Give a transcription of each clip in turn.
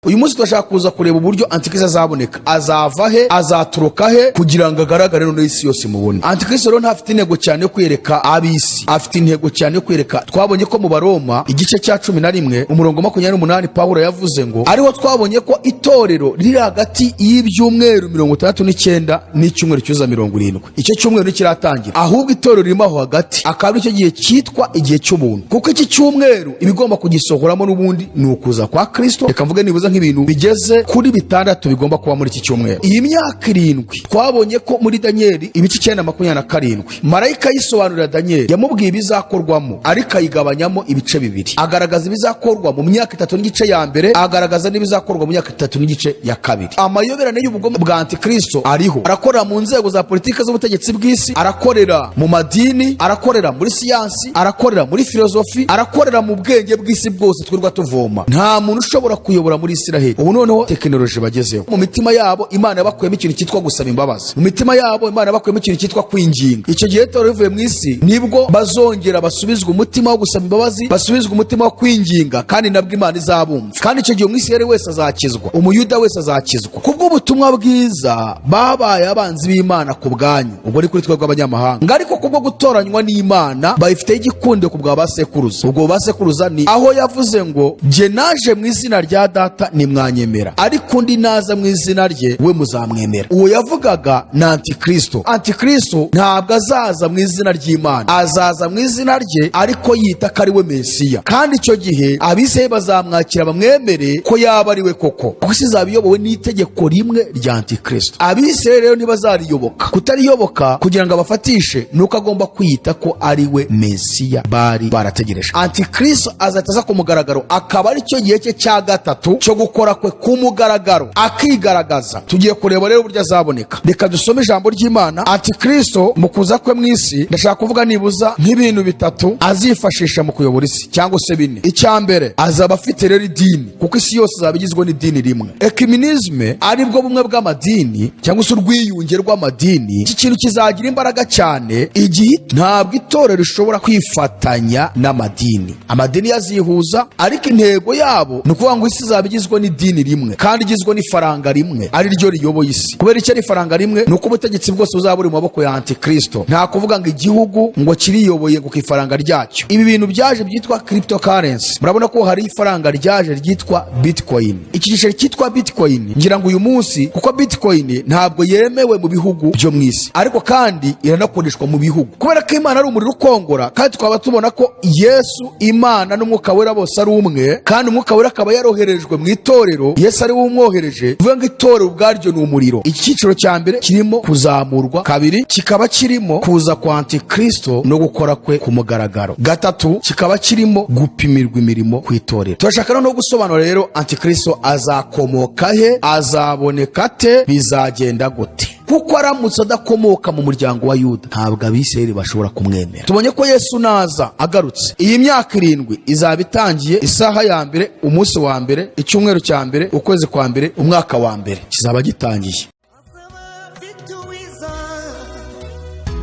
Uyu munsi turashaka kuza kureba uburyo Antikristo azaboneka, azava he, azaturuka he, kugira ngo agaragare noneho isi yose imubone. Antikristo rero ntafite intego cyane yo kwereka ab'isi, afite intego cyane yo kwereka. Twabonye ko mu Baroma igice cya 11 umurongo 28, Pawulo yavuze ngo ariho twabonye ko itorero riri hagati y'ibyumweru 69 n'icyumweru cyuzuza 70. Icyo cyumweru ntikiratangira, ahubwo itorero ririmo aho hagati, akaba aricyo gihe cyitwa igihe cy'ubuntu, kuko iki cyumweru ibigomba kugisohoramo n'ubundi ni ukuza kwa Kristo. Reka mvuge nibuza nk'ibintu bigeze kuri bitandatu bigomba kuba muri iki cyumweru. Iyi myaka 7 twabonye ko muri Daniyeli ibice 9 27, marayika yisobanurira Daniyeli, yamubwiye ibizakorwamo, ariko ayigabanyamo ibice bibiri. Agaragaza ibizakorwa mu myaka 3 n'igice ya mbere, agaragaza n'ibizakorwa mu myaka 3 n'igice ya kabiri. Amayoberane y'ubugome bwa Antikristo ariho arakorera mu nzego za politiki z'ubutegetsi bw'isi, arakorera mu madini, arakorera muri siyansi, arakorera muri filozofi, arakorera mu bwenge bw'isi bwose twirirwa tuvoma. Nta muntu ushobora kuyobora muri Isiraheli. Ubu noneho tekinoloji bagezeho, mu mitima yabo Imana yabakuyemo ikintu cyitwa gusaba imbabazi, mu mitima yabo Imana yabakuyemo ikintu cyitwa kwinginga. Icyo gihe itorero rivuye mu isi, nibwo bazongera basubizwa umutima wo gusaba imbabazi, basubizwa umutima wo kwinginga, kandi nabwo Imana izabumva. Kandi icyo gihe Umwisiraheli wese azakizwa, Umuyuda wese azakizwa kubw'ubutumwa bwiza. Babaye abanzi b'Imana ku bwanyu, ubwo ni kuri twebwe abanyamahanga, ngo ariko kubwo gutoranywa n'Imana bayifiteho igikundiro ku bwa ba sekuruza. Ubwo ba sekuruza ni aho yavuze ngo: "Jye naje mu izina rya Data ntimwanyemera, ariko undi naza mu izina rye we muzamwemera." Uwo yavugaga ni Antikristo. Antikristo ntabwo azaza mu izina ry'Imana, azaza mu izina rye ariko yita ko ari we Mesiya. Kandi icyo gihe abisirayeli bazamwakira, bamwemere ko yaba ari we koko, kuko isi izaba iyobowe n'itegeko rimwe rya Antikristo. Abisirayeli rero ntibazariyoboka. Kutariyoboka kugira ngo abafatishe ni uko agomba kwiyita ko ari we Mesiya bari barategereje. Antikristo azahita aza ku mugaragaro, akaba ari cyo gihe cye cya gatatu cyo gukora kwe ku mugaragaro, akigaragaza. Tugiye kureba rero uburyo azaboneka. Reka dusome ijambo ry'Imana. Antikristo mu kuza kwe mu isi, ndashaka kuvuga nibuza nk'ibintu bitatu azifashisha mu kuyobora isi, cyangwa se bine. Icya mbere, azaba afite rero idini, kuko isi yose izaba igizwe n'idini rimwe, œcuménisme, aribwo bumwe bw'amadini cyangwa se urwiyunge rw'amadini. Iki kintu kizagira imbaraga cyane igihe ntabwo itorero rishobora kwifatanya n'amadini. Amadini yazihuza, ariko intego yabo ni ukuvuga ngo isi izaba igizwe n'idini rimwe kandi igizwe n'ifaranga rimwe, ari ryo riyoboye isi. Kubera icyo ari ifaranga rimwe, ni uko ubutegetsi bwose buzaba buri mu maboko ya Antikristo. Nta kuvuga ngo igihugu ngo kiriyoboye ngo ku ifaranga ryacyo. Ibi bintu byaje byitwa cryptocurrency, murabona ko hari ifaranga ryaje ryitwa Bitcoin. Iki giceri cyitwa Bitcoin, ngira ngo uyu munsi, kuko Bitcoin ntabwo yemewe mu bihugu byo mu isi, ariko kandi iranakoreshwa mu bihugu, kubera ko Imana ari umuriro ukongora, kandi tukaba tubona ko Yesu, Imana n'Umwuka Wera bose ari umwe, kandi Umwuka Wera akaba yaroherejwe mu itorero, Yesu ari we umwohereje, bivuga ngo itorero ubwaryo ni umuriro. Icyiciro cya mbere kirimo kuzamurwa, kabiri kikaba kirimo kuza kwa Antikristo no gukora kwe ku mugaragaro, gatatu kikaba kirimo gupimirwa imirimo ku itorero. Turashaka noneho gusobanura rero Antikristo azakomoka he, azaboneka ate, bizagenda gute? Kuko aramutse adakomoka mu muryango wa Yuda, ntabwo Abisirayeli bashobora kumwemera. Tubonye ko Yesu naza agarutse, iyi myaka 7 izaba itangiye, isaha ya mbere, umunsi wa mbere, icyumweru cya mbere, ukwezi kwa mbere, umwaka wa mbere kizaba gitangiye. Azaba afite ubwiza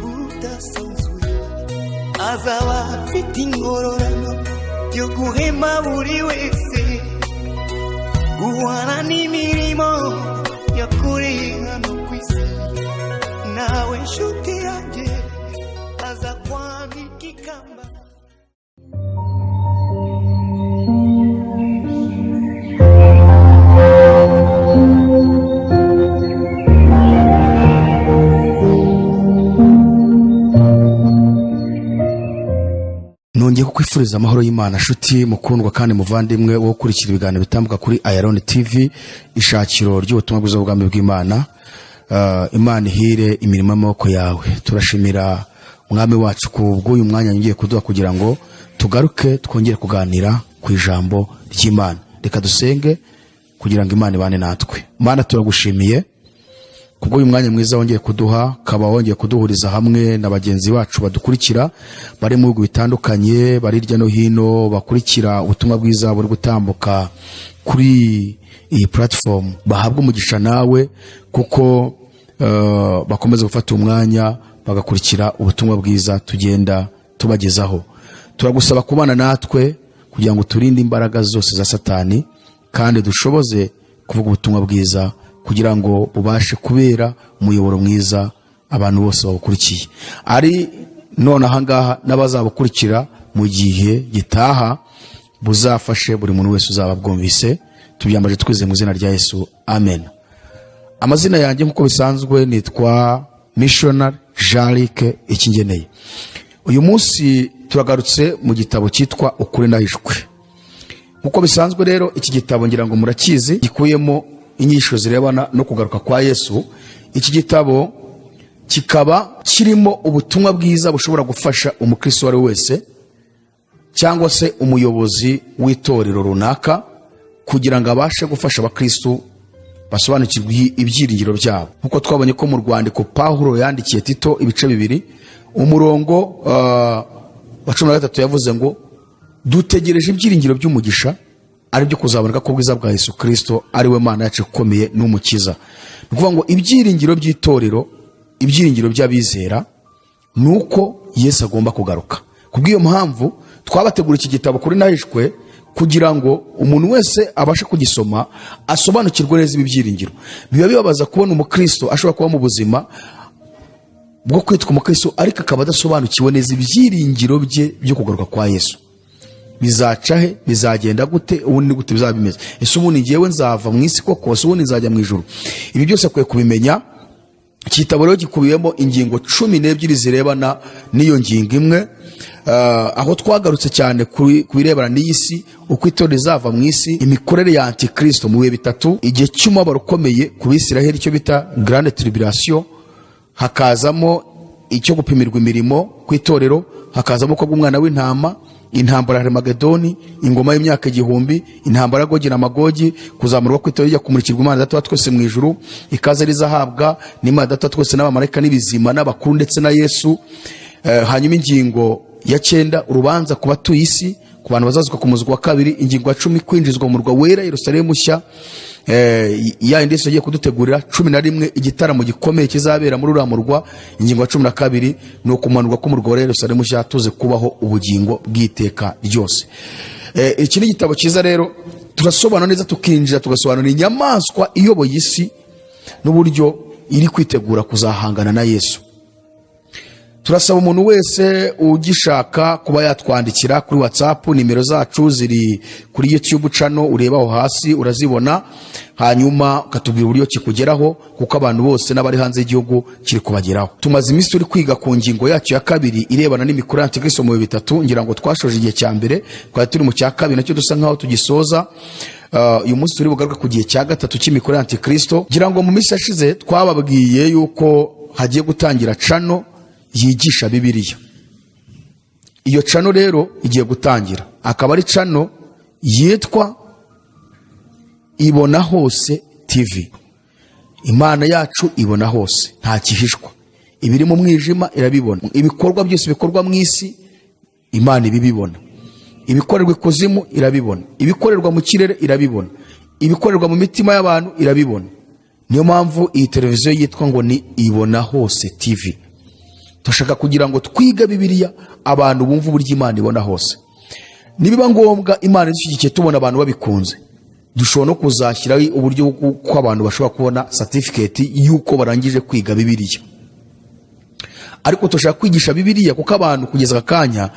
budasanzwe, azaba afite ingororano yo guhemba buri wese guhana n'imirimo yakoreye hano ku isi. Nawe nshuti yanjye, aza kwambika ikamba. Nongeye kukwifuriza amahoro y'Imana, nshuti mukundwa kandi muvandimwe wo gukurikira ibiganiro bitambuka kuri Ayaroni TV, ishakiro ry'ubutumwa bwiza bw'ubwami bw'Imana. Imana ihire imirimo y'amaboko yawe. Turashimira Umwami wacu ku bw'uyu mwanya ngiye kuduha kugira ngo tugaruke twongere kuganira ku ijambo ry'Imana. Reka dusenge kugira ngo Imana ibane natwe. Mana, turagushimiye kubw'uyu mwanya mwiza wongeye kuduha, ukaba wongeye kuduhuriza hamwe na bagenzi bacu badukurikira bari mu bihugu bitandukanye, bari hirya no hino, bakurikira ubutumwa bwiza buri gutambuka kuri iyi platform. Bahabwa umugisha nawe kuko bakomeza gufata umwanya bagakurikira ubutumwa bwiza tugenda tubagezaho. Turagusaba kubana natwe kugira ngo turinde imbaraga zose za Satani. Kandi dushoboze kuvuga ubutumwa bwiza kugira ngo bubashe kubera umuyoboro mwiza abantu bose bawukurikiye, ari none ahangaha n'abazabukurikira mu gihe gitaha. Buzafashe buri muntu wese uzaba bwumvise. Tubyambaje twizeye mu izina rya Yesu, amen. Amazina yanjye nk'uko bisanzwe nitwa Missionary Jean-Luc Ikingeneye. Uyu munsi turagarutse mu gitabo cyitwa Ukuri Nahishwe. Nk'uko bisanzwe rero, iki gitabo ngira ngo murakizi, gikubiyemo inyigisho zirebana no kugaruka kwa Yesu. Iki gitabo kikaba kirimo ubutumwa bwiza bushobora gufasha umukristo uwo ari we wese cyangwa se umuyobozi w'itorero runaka kugira ngo abashe gufasha abakristo basobanukirwe ibyiringiro byabo. Nk'uko twabonye ko mu rwandiko Pawulo yandikiye Tito, ibice 2, umurongo wa 13, yavuze ngo dutegereje ibyiringiro by'umugisha, ari byo kuzaboneka k'ubwiza bwa Yesu Kirisito, ari we Mana yacu ikomeye n'Umukiza. Ni ukuvuga ngo ibyiringiro by'itorero, ibyiringiro by'abizera, ni uko Yesu agomba kugaruka. Kubw'iyo mpamvu twabategura iki gitabo Ukuri Nahishwe, kugira ngo umuntu wese abashe kugisoma asobanukirwe neza ibi byiringiro. Biba bibabaza kubona umukristo ashobora kuba mu buzima bwo kwitwa umukristo, ariko akaba adasobanukiwe neza ibyiringiro bye byo kugaruka kwa Yesu. Bizaca he? Bizagenda gute? Ubundi ni gute bizaba bimeze? Ese ubundi ngewe nzava mu isi koko? Ese ubundi nzajya mu ijuru? Ibi byose akwiye kubimenya. Iki gitabo rero gikubiyemo ingingo 12 zirebana n'iyo ngingo imwe, aho twagarutse cyane ku birebana n'iyi si, uko itorero rizava mu isi, imikorere ya antikristo mu bihe bitatu, igihe cy'umubabaro ukomeye ku Bisiraheli, icyo bita grande tribulation, hakazamo icyo gupimirwa imirimo ku itorero, hakazamo ubukwe bw'Umwana w'Intama, intambara ya Harimagedoni, ingoma y'imyaka 1000, intambara ya Gogi na Magogi, kuzamurwa kw'itorero rijya kumurikirwa Imana Data wa twese mu ijuru, ikaze rizahabwa n'Imana Data wa twese n'abamarayika n'ibizima n'abakuru ndetse na Yesu. Hanyuma ingingo ya 9, urubanza ku batuye isi, ku bantu bazazuka ku muzuko wa kabiri. Ingingo ya 10, kwinjizwa mu murwa wera, Yerusalemu nshya, ya yindi Yesu agiye kudutegurira. 11, igitaramo gikomeye kizabera muri uriya murwa. Ingingo ya 12 ni ukumanurwa k'umurwa wa Yerusalemu nshya, tuze kubaho ubugingo bw'iteka ryose. Iki ni igitabo cyiza rero, turasobanura neza, tukinjira tugasobanura inyamaswa iyoboye isi n'uburyo iri kwitegura kuzahangana na Yesu. Turasaba umuntu wese ugishaka kuba yatwandikira kuri WhatsApp. Nimero zacu ziri kuri YouTube channel, ureba aho hasi urazibona, hanyuma ukatubwira uburyo kikugeraho, kuko abantu bose n'abari hanze y'igihugu kiri kubageraho. Tumaze iminsi turi kwiga ku ngingo yacu ya kabiri irebana n'imikorere ya antikristo mu bihe bitatu. Ngira ngo twashoje igihe cya mbere, twari turi mu cya kabiri, nacyo dusa nkaho tugisoza. Uyu munsi turi bugaruke ku gihe cya gatatu cy'imikorere ya antikristo. Ngira ngo mu minsi yashize twababwiye yuko hagiye gutangira channel yigisha Bibiliya. Iyo channel rero igiye gutangira, akaba ari channel yitwa Ibona Hose TV. Imana yacu ibona hose, nta gihishwa. Ibiri mu mwijima irabibona. Ibikorwa byose bikorwa mu isi, Imana ibibibona. Ibikorerwa ikuzimu irabibona, ibikorerwa mu kirere irabibona, ibikorerwa mu mitima y'abantu irabibona. Niyo mpamvu iyi televiziyo yitwa ngo ni Ibona Hose TV. Turashaka kugira ngo twige Bibiliya, abantu bumve uburyo Imana ibona hose. Nibiba ngombwa, Imana idushyigikiye, tubona abantu babikunze, dushobora no kuzashyiraho uburyo bw'uko abantu bashobora kubona certificate y'uko barangije kwiga Bibiliya. Ariko turashaka kwigisha Bibiliya, kuko abantu kugeza aka kanya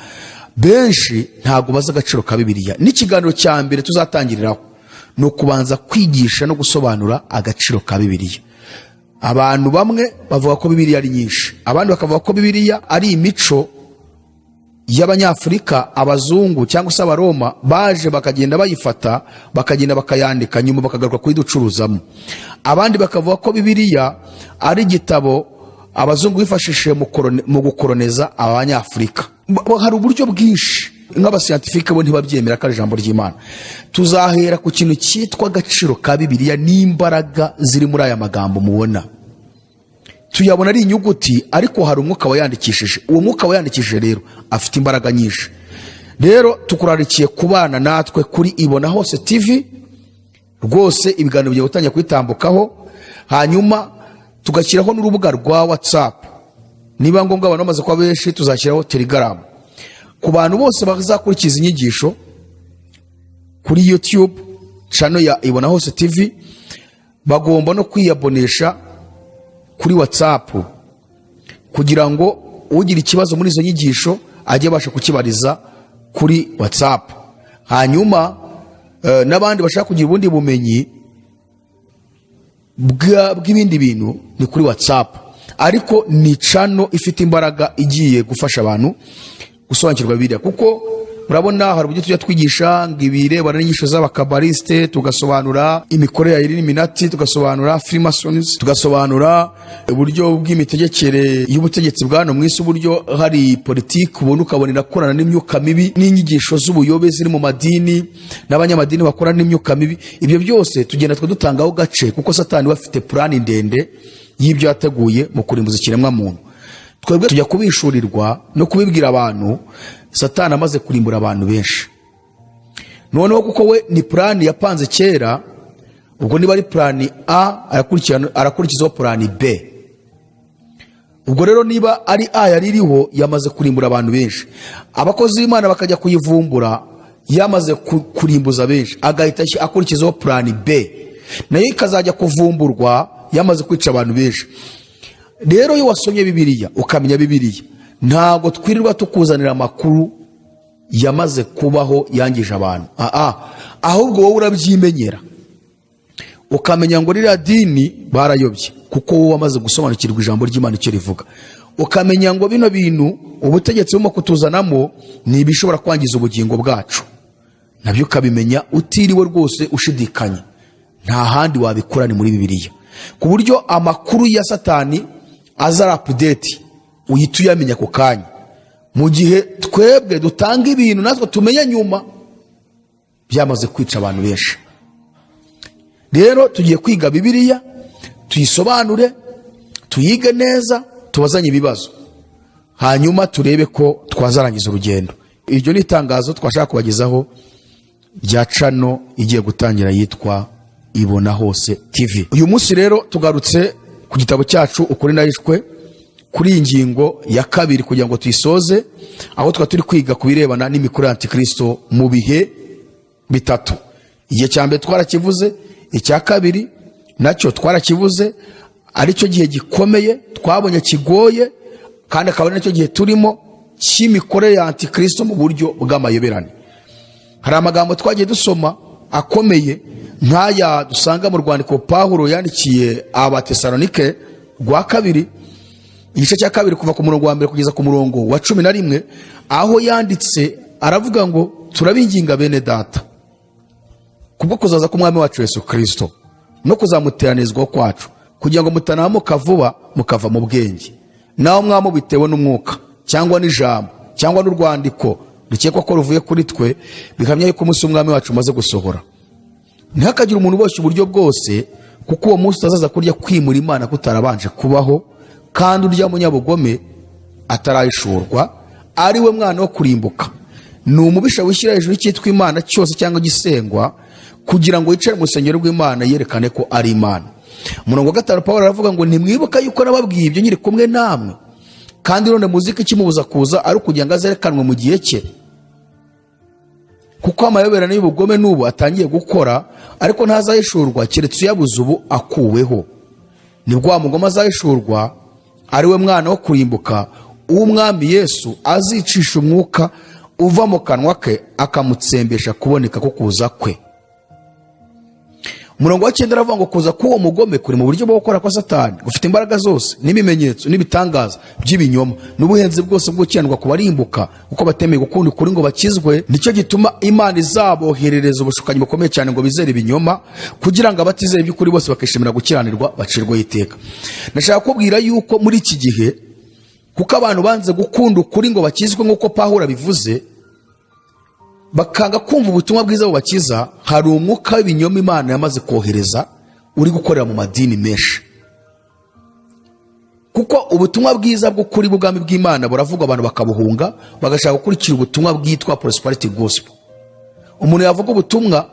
benshi ntabwo bazi agaciro ka Bibiliya. N'ikiganiro cya mbere tuzatangiriraho ni ukubanza kwigisha no gusobanura agaciro ka Bibiliya. Abantu bamwe bavuga ko Bibiliya ari nyinshi, abandi bakavuga ko Bibiliya ari imico y'Abanyafurika, abazungu cyangwa se Abaroma baje bakagenda bayifata, bakagenda bakayandika, nyuma bakagaruka kuyiducuruzamo. Abandi bakavuga ko Bibiliya ari igitabo abazungu bifashishije mu gukoroneza Abanyafurika. Hari uburyo bwinshi, nk'abascientifique bo ntibabyemera ko ari ijambo ry'Imana. Tuzahera ku kintu cyitwa agaciro ka Bibiliya n'imbaraga ziri muri aya magambo mubona. Tuyabona ari inyuguti, ariko hari umwuka wayandikishije. Uwo mwuka wayandikishije rero afite imbaraga nyinshi. Rero tukurarikiye kubana natwe kuri Ibona Hose TV. Rwose ibiganiro bigiye gutangira kubitambukaho, hanyuma tugashyiraho n'urubuga rwa WhatsApp. Niba ngombwa, abantu bamaze kuba benshi, tuzashyiraho Telegram ku bantu bose bazakurikiza inyigisho kuri YouTube. channel ya Ibona Hose TV, bagomba no kwiyabonesha kuri WhatsApp kugira ngo ugira ikibazo muri izo nyigisho ajye abasha kukibariza kuri WhatsApp. Hanyuma n'abandi bashaka kugira ubundi bumenyi bw'ibindi bintu ni kuri WhatsApp. Ariko ni channel ifite imbaraga igiye gufasha abantu gusobanukirwa Bibiliya, kuko urabona hari uburyo tujya twigisha ngo ibirebana n'inyigisho z'abakabarisite, tugasobanura imikorere ya Illuminati, tugasobanura Freemasons, tugasobanura uburyo bw'imitegekere y'ubutegetsi bwa hano mu isi, uburyo hari politiki ubona ukabona irakorana n'imyuka mibi, n'inyigisho z'ubuyobe ziri mu madini n'abanyamadini bakorana n'imyuka mibi. Ibyo byose tugenda twe dutangaho gace, kuko Satani we afite plan ndende y'ibyo yateguye mu kurimbuza ikiremwamuntu. Twebwe tujya kubishurirwa no kubibwira abantu Satani amaze kurimbura abantu benshi. Noneho kuko we ni plan yapanze kera, ubwo niba ari plan A arakurikizaho plan B. Ubwo rero niba ari A yari iriho, yamaze kurimbura abantu benshi, abakozi b'Imana bakajya kuyivumbura yamaze kurimbuza benshi, agahita akurikizaho plan B, nayo ikazajya kuvumburwa yamaze kwica abantu benshi. Rero iyo wasomye Bibiliya, ukamenya Bibiliya, ntabwo twirirwa tukuzanira amakuru yamaze kubaho yangije abantu. Ahubwo wowe urabyimenyera, ukamenya ngo ririya dini barayobye, kuko wowe wamaze gusobanukirwa ijambo ry'Imana icyo rivuga, ukamenya ngo bino bintu ubutegetsi burimo kutuzanamo ni ibishobora kwangiza ubugingo bwacu, nabyo ukabimenya utiriwe rwose ushidikanya. Nta handi wabikura, ni muri Bibiliya, ku buryo amakuru ya Satani aza ari update, uhita uyamenya ako kanya, mu gihe twebwe dutanga ibintu natwe tumenya nyuma byamaze kwica abantu benshi. Rero tugiye kwiga Bibiliya, tuyisobanure, tuyige neza, tubazanye ibibazo, hanyuma turebe ko twazarangiza urugendo. Iryo ni itangazo twashaka kubagezaho rya channel igiye gutangira yitwa Ibona Hose TV. Uyu munsi rero tugarutse ku gitabo cyacu Ukuri Nahishwe, kuri iyi ngingo ya kabiri kugira ngo tuyisoze, aho twaba turi kwiga ku birebana n'imikorere ya Antikristo mu bihe bitatu. Igihe cya mbere twarakivuze, icya kabiri nacyo twarakivuze, aricyo gihe gikomeye twabonye kigoye, kandi akaba ari nacyo gihe turimo cy'imikorere ya Antikristo mu buryo bw'amayoberane. Hari amagambo twagiye dusoma akomeye nk'aya dusanga mu rwandiko Pawulo yandikiye Abatesalonike rwa kabiri, igice cya kabiri, kuva ku murongo wa mbere kugeza ku murongo wa 11, aho yanditse aravuga ngo: "Turabinginga bene data, kubwo kuzaza k'Umwami wacu Yesu Kirisito no kuzamuteranizwa kwacu, kugira ngo mutanamuka vuba mukava mu bwenge, naho mwaba bitewe n'umwuka cyangwa n'ijambo cyangwa n'urwandiko rukekwa ko ruvuye kuri twe, bihamya yuko umunsi w'Umwami wacu umaze gusohora. Ntihakagire umuntu uboshye uburyo bwose, kuko uwo munsi utazaza kurya kwimura Imana kutarabanje kubaho, kandi urya munyabugome atarahishurwa, ari we mwana wo kurimbuka. Ni umubisha wishyira hejuru y'icyitwa Imana cyose cyangwa gisengwa, kugira ngo yicare mu rusengero rw'Imana yerekane ko ari Imana." Umurongo wa gatanu, Paul aravuga ngo: "Ntimwibuka yuko nababwiye ibyo nkiri kumwe namwe? Kandi none muzi ko ikimubuza kuza ari ukugira ngo azerekanwe mu gihe cye, kuko amayoberane y'ubugome n'ubu atangiye gukora, ariko ntazahishurwa keretse uyabuze ubu akuweho. Nibwo wa mugome azahishurwa, ari we mwana wo kurimbuka, uw'Umwami Yesu azicisha umwuka uva mu kanwa ke, akamutsembesha kuboneka ko kuza kwe." Umurongo wa cyenda aravuga ngo: "Kuza k'uwo mugome kuri mu buryo bwo gukora kwa Satani gufite imbaraga zose n'ibimenyetso n'ibitangaza by'ibinyoma n'ubuhenzi bwose bwo gukiranirwa ku barimbuka, kuko batemeye gukunda ukuri ngo bakizwe. Nicyo gituma Imana izaboherereza ubushukanyi bukomeye cyane ngo bizere ibinyoma, kugira ngo abatizera iby'ukuri bose bakishimira gukiranirwa bacirweho iteka." Ndashaka kubwira yuko muri iki gihe, kuko abantu banze gukunda ukuri ngo bakizwe nk'uko Pawulo abivuze, bakanga kumva ubutumwa bwiza bubakiza, hari umwuka w'ibinyoma Imana yamaze kohereza uri gukorera mu madini menshi, kuko ubutumwa bwiza bw'ukuri bw'ubwami bw'Imana buravugwa, abantu bakabuhunga, bagashaka gukurikira ubutumwa bwitwa prosperity gospel. Umuntu yavuga ubutumwa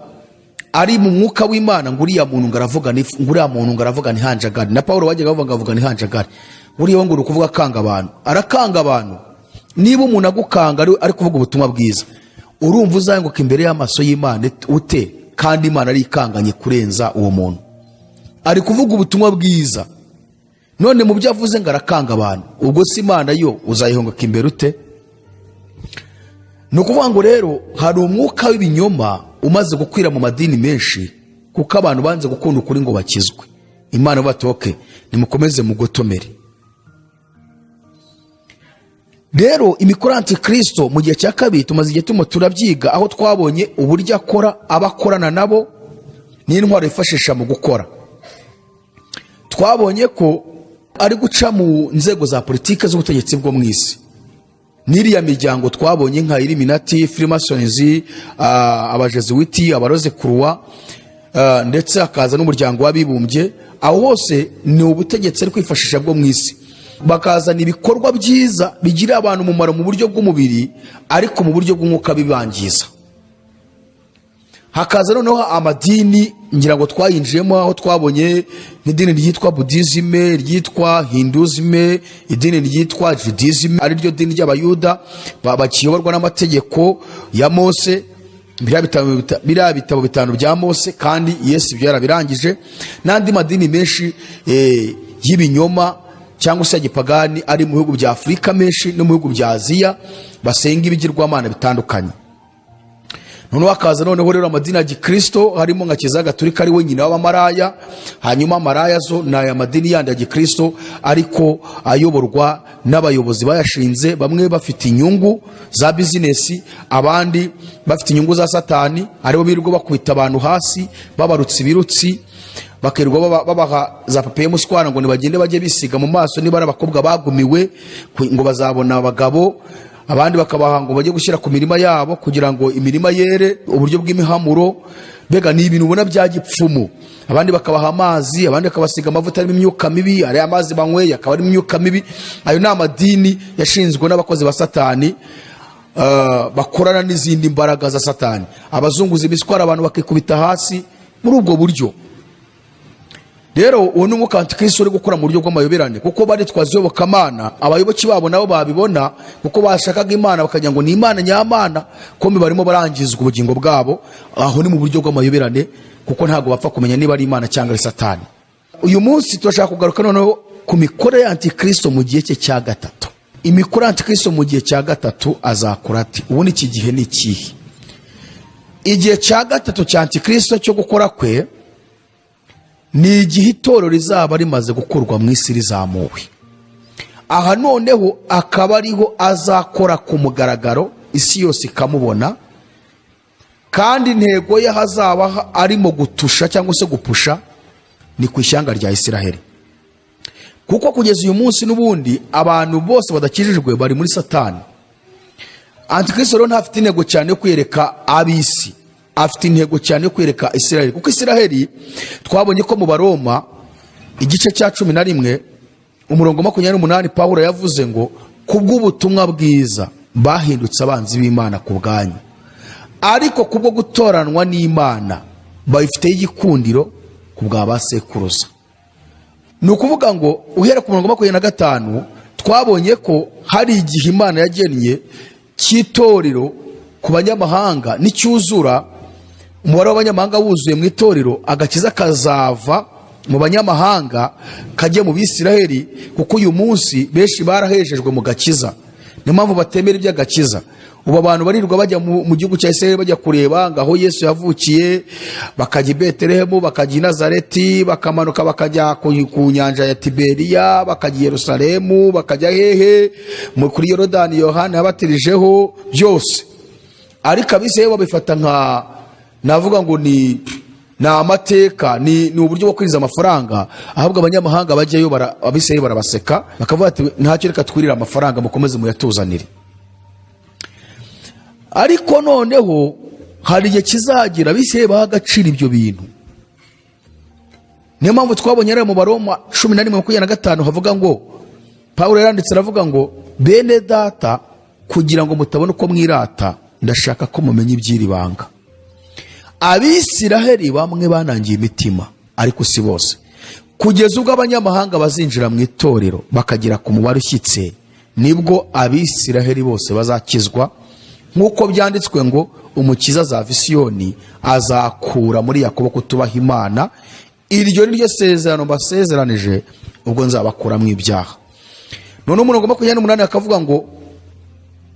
ari mu mwuka w'Imana, ngo uriya muntu ngo aravuga ngo uriya muntu ngo aravuga ni hanjagari. Na Paul wajyaga avuga ngo avuga ni hanjagari, buriya ngo uri kuvuga akanga abantu, arakanga abantu. Niba umuntu agukanga ari kuvuga ubutumwa bwiza, urumva uzanguka imbere y'amaso y'Imana ute? Kandi Imana ari ikanganye kurenza uwo muntu. Ari kuvuga ubutumwa bwiza, none mu byo avuze ngo arakanga abantu. Ubwo si Imana yo uzayihongoka imbere ute? Ni ukuvuga ngo rero hari umwuka w'ibinyoma umaze gukwira mu madini menshi, kuko abantu banze gukunda ukuri ngo bakizwe. Imana bati: "Okay, nimukomeze mugotomere." Rero imikoro ya Antikristo mu gihe cya kabiri tumaze igihe turimo turabyiga, aho twabonye uburyo akora, aba akorana nabo n'intwaro yifashisha mu gukora. Twabonye ko ari guca mu nzego za politiki z'ubutegetsi bwo mu isi n'iriya miryango twabonye nka Illuminati, Freemasons, Abajesuwiti, Abaroze-Kuruwa, ndetse hakaza n'Umuryango w'Abibumbye. Aho hose ni ubutegetsi ari kwifashisha bwo mu isi, bakazana ibikorwa byiza bigirira abantu umumaro mu buryo bw'umubiri, ariko mu buryo bw'umwuka bibangiza. Hakaza noneho amadini, ngira ngo twayinjiyemo, aho twabonye nk'idini ryitwa Budizime, ryitwa Hinduzime, idini ryitwa Judizime, ari ryo dini ry'Abayuda bakiyoborwa n'amategeko ya Mose, biriya bitabo bitanu bya Mose, kandi Yesu ibyo yarabirangije, n'andi madini menshi y'ibinyoma cyangwa se ya gipagani ari mu bihugu bya Afurika menshi no mu bihugu bya Aziya, basenga ibigirwamana bitandukanye. Noneho hakaza noneho rero amadini ya gikristo, harimo nka Kiliziya Gatolika, ari we nyina w'abamaraya. Hanyuma amaraya zo ni aya madini yandi ya gikristo, ariko ayoborwa n'abayobozi bayashinze, bamwe bafite inyungu za bizinesi, abandi bafite inyungu za Satani, aribo birirwa bakubita abantu hasi, babarutsa ibirutsi, bakirirwa babaha za papier mouchoir ngo nibagende bajye bisiga mu maso, niba ari abakobwa bagumiwe ngo bazabona abagabo, abandi bakabaha ngo bajye gushyira ku mirima yabo kugira ngo imirima yere, uburyo bw'imihamuro. Mbega ni ibintu ubona bya gipfumu. Abandi bakabaha amazi, abandi bakabasiga amavuta arimo imyuka mibi, ariya amazi banyweye akaba arimo imyuka mibi. Ayo ni amadini yashinzwe n'abakozi ba Satani, bakorana n'izindi mbaraga za Satani, abazunguza imiswara, abantu bakikubita hasi muri ubwo buryo. Rero uwo ni umwuka wa Antikristo uri gukora mu buryo bw'amayoberane, kuko baritwaza iyobokamana. Abayoboke babo nabo babibona, kuko bashakaga Imana, bakagira ngo ni Imana nyamana, kumbe barimo barangizwa ubugingo bwabo. Aho ni mu buryo bw'amayoberane, kuko ntabwo bapfa kumenya niba ari Imana cyangwa ari Satani. Uyu munsi turashaka kugaruka noneho ku mikorere ya Antikristo mu gihe cye cya gatatu. Imikorere ya Antikristo mu gihe cya gatatu azakora ati? Ubundi iki gihe ni ikihe? Igihe cya gatatu cya Antikristo cyo gukora kwe ni igihe itorero rizaba rimaze gukurwa mu isi, rizamuwe. Aha noneho akaba ariho azakora ku mugaragaro, isi yose ikamubona. Kandi intego ye hazaba arimo gutusha cyangwa se gupusha ni ku ishyanga rya Isiraheli, kuko kugeza uyu munsi n'ubundi abantu bose badakijijwe bari muri Satani. Antikristo rero ntafite intego cyane yo kwiyereka ab'isi, afite intego cyane yo kwereka Isiraheli, kuko Isiraheli twabonye ko mu Baroma igice cya 11 umurongo 28, Pawulo yavuze ngo kubw'ubutumwa bwiza bahindutse abanzi b'Imana ku bwanyu, ariko kubwo gutoranwa n'Imana babifiteho igikundiro ku bwa ba sekuruza. Ni ukuvuga ngo uhera ku murongo 25, twabonye ko hari igihe Imana yagennye cy'itorero ku banyamahanga. Nicyuzura, umubare w'abanyamahanga wuzuye mu itorero, agakiza kazava mu banyamahanga kajye mu Bisiraheli, kuko uyu munsi benshi barahejejwe mu gakiza, niyo mpamvu batemera iby'agakiza. Ubu abantu barirwa bajya mu gihugu cya Isiraheli, bajya kureba ngo aho Yesu yavukiye, bakajya i Betelehemu, bakajya i Nazareti, bakamanuka bakajya ku nyanja ya Tiberiya, bakajya i Yerusalemu, bakajya hehe, kuri Yorodani Yohani yabatirijeho, byose. Ariko Abisirayeli babifata nka, navuga ngo ni amateka, ni uburyo bwo kwinjiza amafaranga. Ahubwo abanyamahanga bajyayo, Abisirayeli barabaseka, bakavuga ati: "Ntacyo, reka twirire amafaranga, mukomeze muyatuzanire." Ariko noneho hari igihe kizagira Abisirayeli baha agaciro ibyo bintu. Niyo mpamvu twabonye ari mu Baroma 11:25 havuga ngo, Pawulo yaranditse aravuga ngo: "Bene Data, kugira ngo mutabona uko mwirata, ndashaka ko mumenya iby'iri banga. Abisiraheli bamwe banangiye imitima, ariko si bose, kugeza ubwo abanyamahanga bazinjira mu itorero bakagera ku mubare ushyitse, nibwo Abisiraheli bose bazakizwa." Nk'uko byanditswe ngo umukiza azava i Siyoni, azakura muri Yakobo kutubaha Imana. Iryo ni ryo sezerano mbasezeranije ubwo nzabakuramo ibyaha. None umurongo 28 akavuga ngo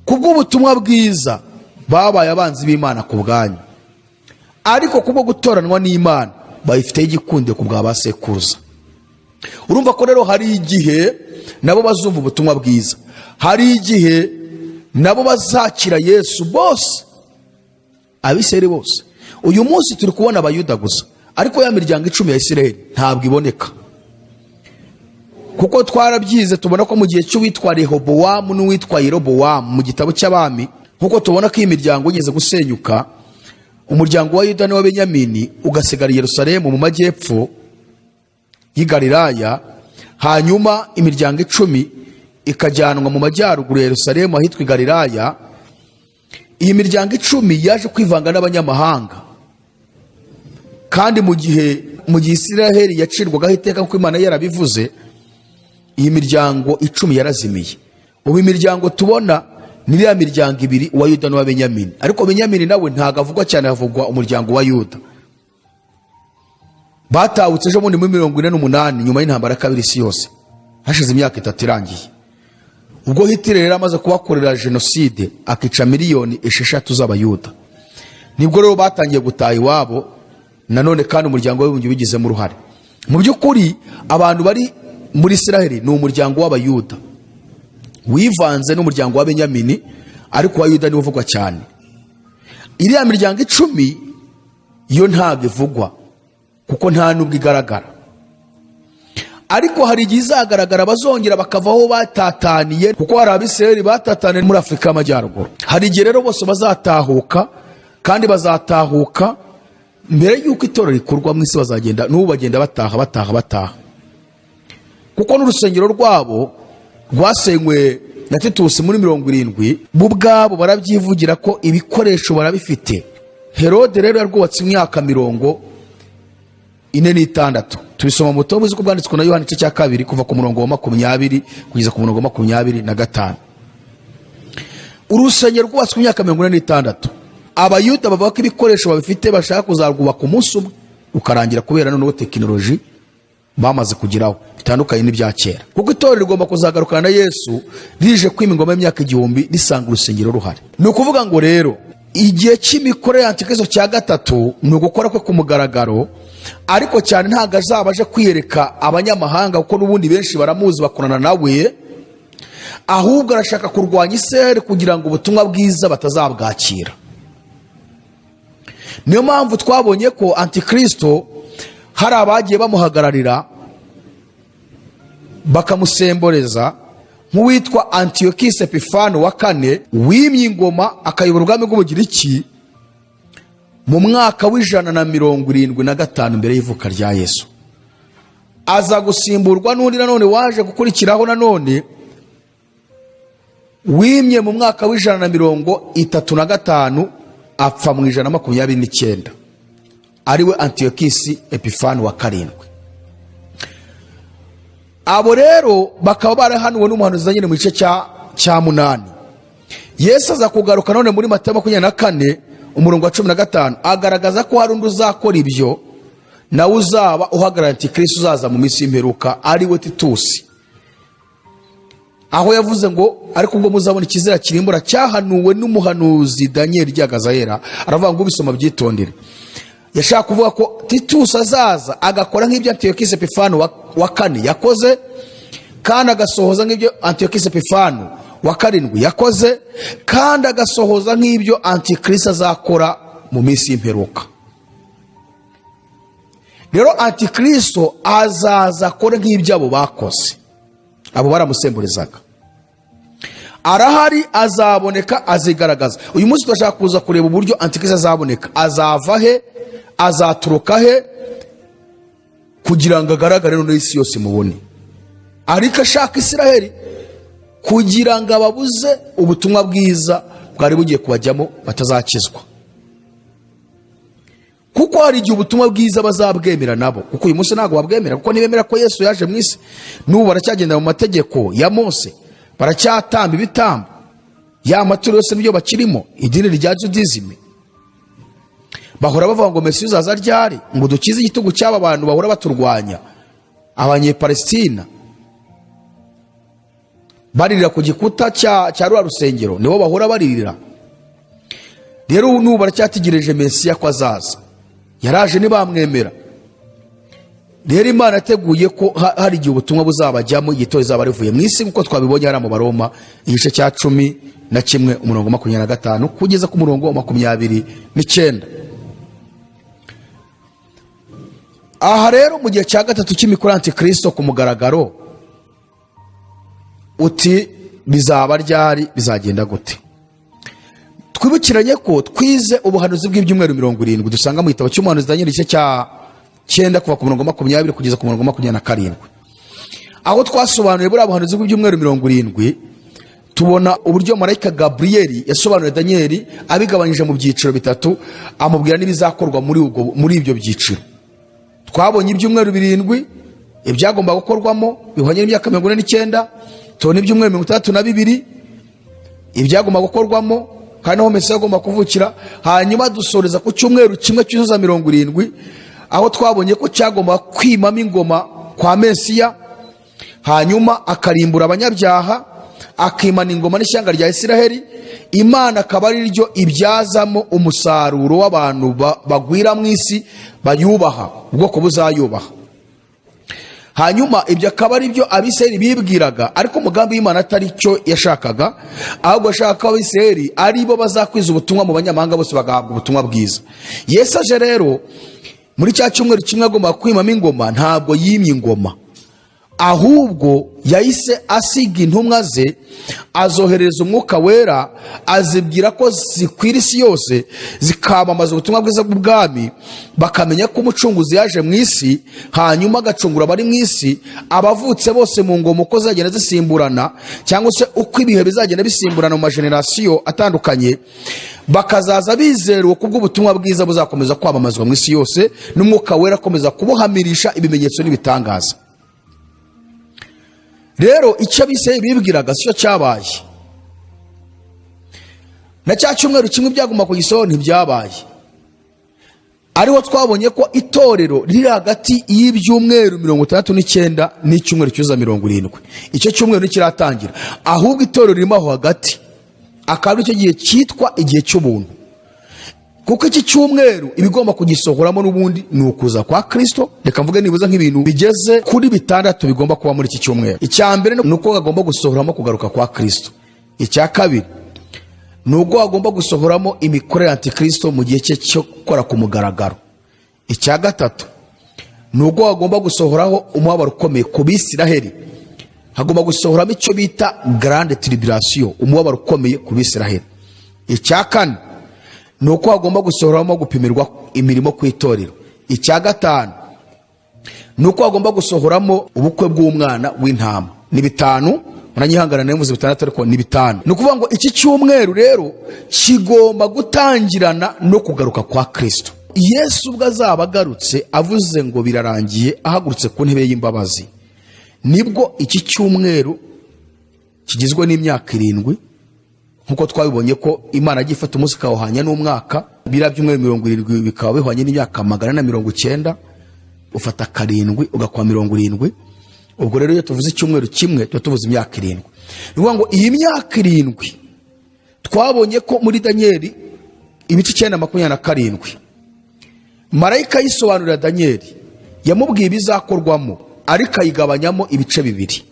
kubw'ubutumwa bwiza babaye abanzi b'Imana ku bwanyu, ariko kubwo gutoranwa n'Imana bayifiteho igikundiro ku bwa ba sekuruza. Urumva ko rero hari igihe nabo bazumva ubutumwa bwiza, hari igihe nabo bazakira Yesu bose, Abisirayeli bose. Uyu munsi turi kubona Abayuda gusa, ariko ya miryango 10 ya Isirayeli ntabwo iboneka, kuko twarabyize tubona ko mu gihe cy'uwitwa Rehobowamu n'uwitwa Yerobowamu mu gitabo cy'Abami, nk'uko tubona ko iyi miryango igeze gusenyuka, umuryango wa Yuda n'uwa Benyamini ugasigara i Yerusalemu mu majyepfo y'i Galilaya, hanyuma imiryango 10 ikajyanwa mu majyaruguru ya Yerusalemu ahitwa i Galilaya. Iyi miryango 10 yaje kwivanga n'abanyamahanga, kandi mu gihe Isiraheli yacirwagaho iteka kuko Imana yarabivuze, iyi miryango 10 yarazimiye. Ubu imiryango tubona ni iriya miryango ibiri, uwa Yuda n'uwa Benyamini, ariko Benyamini nawe ntabwo avugwa cyane, havugwa umuryango wa Yuda. Batahutse ejo bundi muri 48 nyuma y'intambara ya kabiri isi yose, hashize imyaka 3 irangiye. Ubwo Hitler rero amaze kubakorera jenoside, akica miliyoni 6 z'Abayuda, nibwo rero batangiye gutaha iwabo nanone, kandi Umuryango w'Abibumbye ubigizemo uruhare. Mu by'ukuri abantu bari muri Isiraheli ni umuryango w'Abayuda wivanze n'umuryango wa Benyamini, ariko uwa Yuda niwo uvugwa cyane. Iriya miryango 10 yo ntabwo ivugwa kuko nta nubwo igaragara, ariko hari igihe izagaragara, bazongera bakavaho batataniye, kuko hari Abisirayeli batataniye muri Afurika y'Amajyaruguru. Hari igihe rero bose bazatahuka, kandi bazatahuka mbere y'uko itorero rikurwa mu isi. Bazagenda, n'ubu bagenda bataha, bataha, bataha, kuko n'urusengero rwabo rwasenywe na Titusi muri 70, bo ubwabo barabyivugira ko ibikoresho barabifite. Herode rero yarwubatse imyaka 46. Tubisoma mu butumwa bwiza uko bwanditswe na Yohani, igice cya 2, kuva ku murongo wa 20 kugeza ku murongo wa 25. Urusengero rwubatswe imyaka 46. Abayuda bavuga ko ibikoresho babifite, bashaka kuzarwubaka umunsi umwe rukarangira, kubera noneho tekinoloji bamaze kugeraho bitandukanye n'ibya kera, kuko itorero rigomba kuzagarukana na Yesu rije kwima ingoma y'imyaka 1000, risanga urusengero ruhari. Ni ukuvuga ngo rero igihe cy'imikorere ya antikristo cya gatatu ni ugukora kwe ku mugaragaro, ariko cyane ntabwo azaba aje kwiyereka abanyamahanga, kuko n'ubundi benshi baramuzi, bakorana nawe. Ahubwo arashaka kurwanya Isirayeli kugira ngo ubutumwa bwiza batazabwakira. Niyo mpamvu twabonye ko antikristo hari abagiye bamuhagararira, bakamusemboreza, nk'uwitwa Antiyokisi Epifani wa kane, wimye ingoma akayobora ubwami bw'Ubugiriki mu mwaka w'175 mbere y'ivuka rya Yesu. Aza gusimburwa n'undi nanone waje gukurikiraho, nanone wimye mu mwaka w'135, apfa mu 129, ariwe Antiyokisi Epifani wa karindwi. Abo rero bakaba barahanuwe n'umuhanuzi nyine mu gice cya 8. Yesu aza kugaruka none muri Matayo 24 umurongo wa 15, agaragaza ko hari undi uzakora ibyo, nawe uzaba uhagarariye antikristo uzaza mu minsi y'imperuka, ari we Titusi, aho yavuze ngo ariko ubwo muzabona ikizira kirimbura cyahanuwe n'umuhanuzi Daniyeli ryagazahera, aravuga ngo ubisoma byitondere. Yashaka kuvuga ko Titusi azaza agakora nk'ibyo Antiyokisi Epifani wa kane yakoze, kandi agasohoza nk'ibyo Antiyokisi Epifani wa karindwi yakoze, kandi agasohoza nk'ibyo antikristo azakora mu minsi y'imperuka. Rero antikristo azaza akore nk'ibyo abo bakoze, abo baramusemburizaga. Arahari, azaboneka, azigaragaza. Uyu munsi turashaka kuza kureba uburyo antikristo azaboneka, azava he, azaturuka he, kugira ngo agaragare noneho isi yose imubone, ariko ashaka Isiraheli kugira ngo ababuze ubutumwa bwiza bwari bugiye kubajyamo, batazakizwa, kuko hari igihe ubutumwa bwiza bazabwemera nabo, kuko uyu munsi ntabwo babwemera, kuko ntibemera ko Yesu yaje mu isi. N'ubu baracyagenda mu mategeko ya Mose, baracyatamba ibitambo. Ya maturo yose nibyo bakirimo, idini rya Judaism. Bahora bavuga ngo: "Mesiya uzaza ryari ngo dukize igitugu cy'aba bantu bahora baturwanya?" Abanyepalesitina baririra ku gikuta cya ruriya rusengero, nibo bahora baririra. Rero ubu n'ubu baracyategereje Mesiya ko azaza. Yaraje ntibamwemera. Rero Imana yateguye ko hari igihe ubutumwa buzabajyamo, igihe izaba rivuye mu isi, nk'uko twabibonye hariya mu Baroma igice cya 11, umurongo 25 kugeza ku murongo wa 29. Aha rero, mu gihe cya gatatu cy'imikoro antikristo ku mugaragaro, uti: "Bizaba ryari? Bizagenda gute?" Twibukiranye ko twize ubuhanuzi bw'ibyumweru 70 dusanga mu gitabo cy'umuhanuzi Daniel, igice cya 9, kuva ku murongo 20 kugeza ku murongo 27, aho twasobanuye buriya buhanuzi bw'ibyumweru 70. Tubona uburyo marayika Gaburiyeli yasobanuriye Daniyeli abigabanyije mu byiciro bitatu, amubwira n'ibizakorwa muri ibyo byiciro. Twabonye ibyumweru 7 ibyagomba gukorwamo bihwanye n'imyaka 49. Tubona ibyumweru 62 ibyagomba gukorwamo kandi aho Mesiya agomba kuvukira. Hanyuma dusoreza ku cyumweru kimwe cyuzuza 70, aho twabonye ko cyagomba kwimamo ingoma kwa Mesiya, hanyuma akarimbura abanyabyaha, akimana ingoma n'ishyanga rya Isiraheli. Imana akaba ari ryo ibyazamo umusaruro w'abantu bagwira mu isi bayubaha, ubwoko buzayubaha. Hanyuma ibyo akaba ari byo Abisirayeli bibwiraga, ariko umugambi w'Imana atari cyo yashakaga, ahubwo ashaka ko Abisirayeli ari bo bazakwiza ubutumwa mu banyamahanga bose, bagahabwa ubutumwa bwiza. Yesu aje rero muri cya cyumweru kimwe agomba kwimamo ingoma, ntabwo yimye ingoma, ahubwo yahise asiga intumwa ze, azohereza Umwuka Wera, azibwira ko zikwira isi yose zikamamaza ubutumwa bwiza bw'ubwami, bakamenya ko Umucunguzi yaje mu isi, hanyuma agacungura abari mu isi, abavutse bose mu ngoma uko zagenda zisimburana, cyangwa se uko ibihe bizagenda bisimburana mu magenerasiyo atandukanye, bakazaza bizera uwo kubw'ubutumwa bwiza buzakomeza kwamamazwa mu isi yose, n'Umwuka Wera akomeza kubuhamirisha ibimenyetso n'ibitangaza. Rero icyo Abisirayeli bibwiraga si cyo cyabaye, na cya cyumweru kimwe byagomba kugisohora ntibyabaye. Ariho twabonye ko itorero riri hagati y'ibyumweru 69 n'icyumweru cyuzuza 70. Icyo cyumweru ntikiratangira, ahubwo itorero ririmo aho hagati, akaba aricyo gihe cyitwa igihe cy'ubuntu, kuko iki cyumweru ibigomba kugisohoramo n'ubundi ni ukuza kwa Kristo. Reka mvuge nibuza nk'ibintu bigeze kuri bitandatu bigomba kuba muri iki cyumweru. Icya mbere ni uko hagomba gusohoramo kugaruka kwa Kristo. Icya kabiri ni ubwo hagomba gusohoramo imikorere ya antikristo mu gihe cye cyo gukora ku mugaragaro. Icya gatatu ni ubwo hagomba gusohoraho umubabaro ukomeye ku Bisiraheli, hagomba gusohoramo icyo bita grande tribulation, umubabaro ukomeye ku Bisiraheli. Icya kane ni uko hagomba gusohoramo gupimirwa imirimo ku itorero. Icya gatanu ni uko hagomba gusohoramo ubukwe bw'Umwana w'Intama. Ni bitanu, muranyihangana nayo bitandatu, ariko ni bitanu. Ni ukuvuga ngo iki cyumweru rero kigomba gutangirana no kugaruka kwa Kristo Yesu. Ubwo azaba agarutse avuze ngo "Birarangiye", ahagurutse ku ntebe y'imbabazi, nibwo iki cyumweru kigizwe n'imyaka 7, nk'uko twabibonye ko Imana yagiye ifata umunsi ikawuhanya n'umwaka. Biriya byumweru 70 bikaba bihwanye n'imyaka 490. Ufata karindwi ugakwa 70. Ubwo rero iyo tuvuze icyumweru kimwe, tuba tuvuze imyaka 7. Ni ukuvuga ngo iyi myaka 7 twabonye ko muri Daniyeli ibice 9 27, marayika yisobanurira Daniyeli, yamubwiye ibizakorwamo, ariko ayigabanyamo ibice bibiri.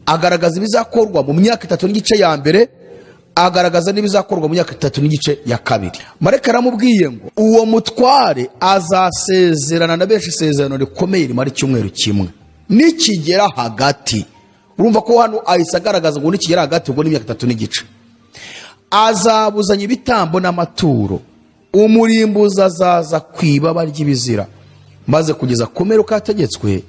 Agaragaza ibizakorwa mu myaka 3 n'igice ya mbere, agaragaza n'ibizakorwa mu myaka 3 n'igice ya kabiri. Marayika yaramubwiye ngo uwo mutware azasezerana na benshi isezerano rikomeye rimara icyumweru kimwe, nikigera hagati. Urumva ko hano ahise agaragaza ngo nikigera hagati, ubwo ni imyaka 3 n'igice, azabuzanya ibitambo n'amaturo. Umurimbuzi azaza ku ibaba ry'ibizira, maze kugeza ku mperuka yategetswe,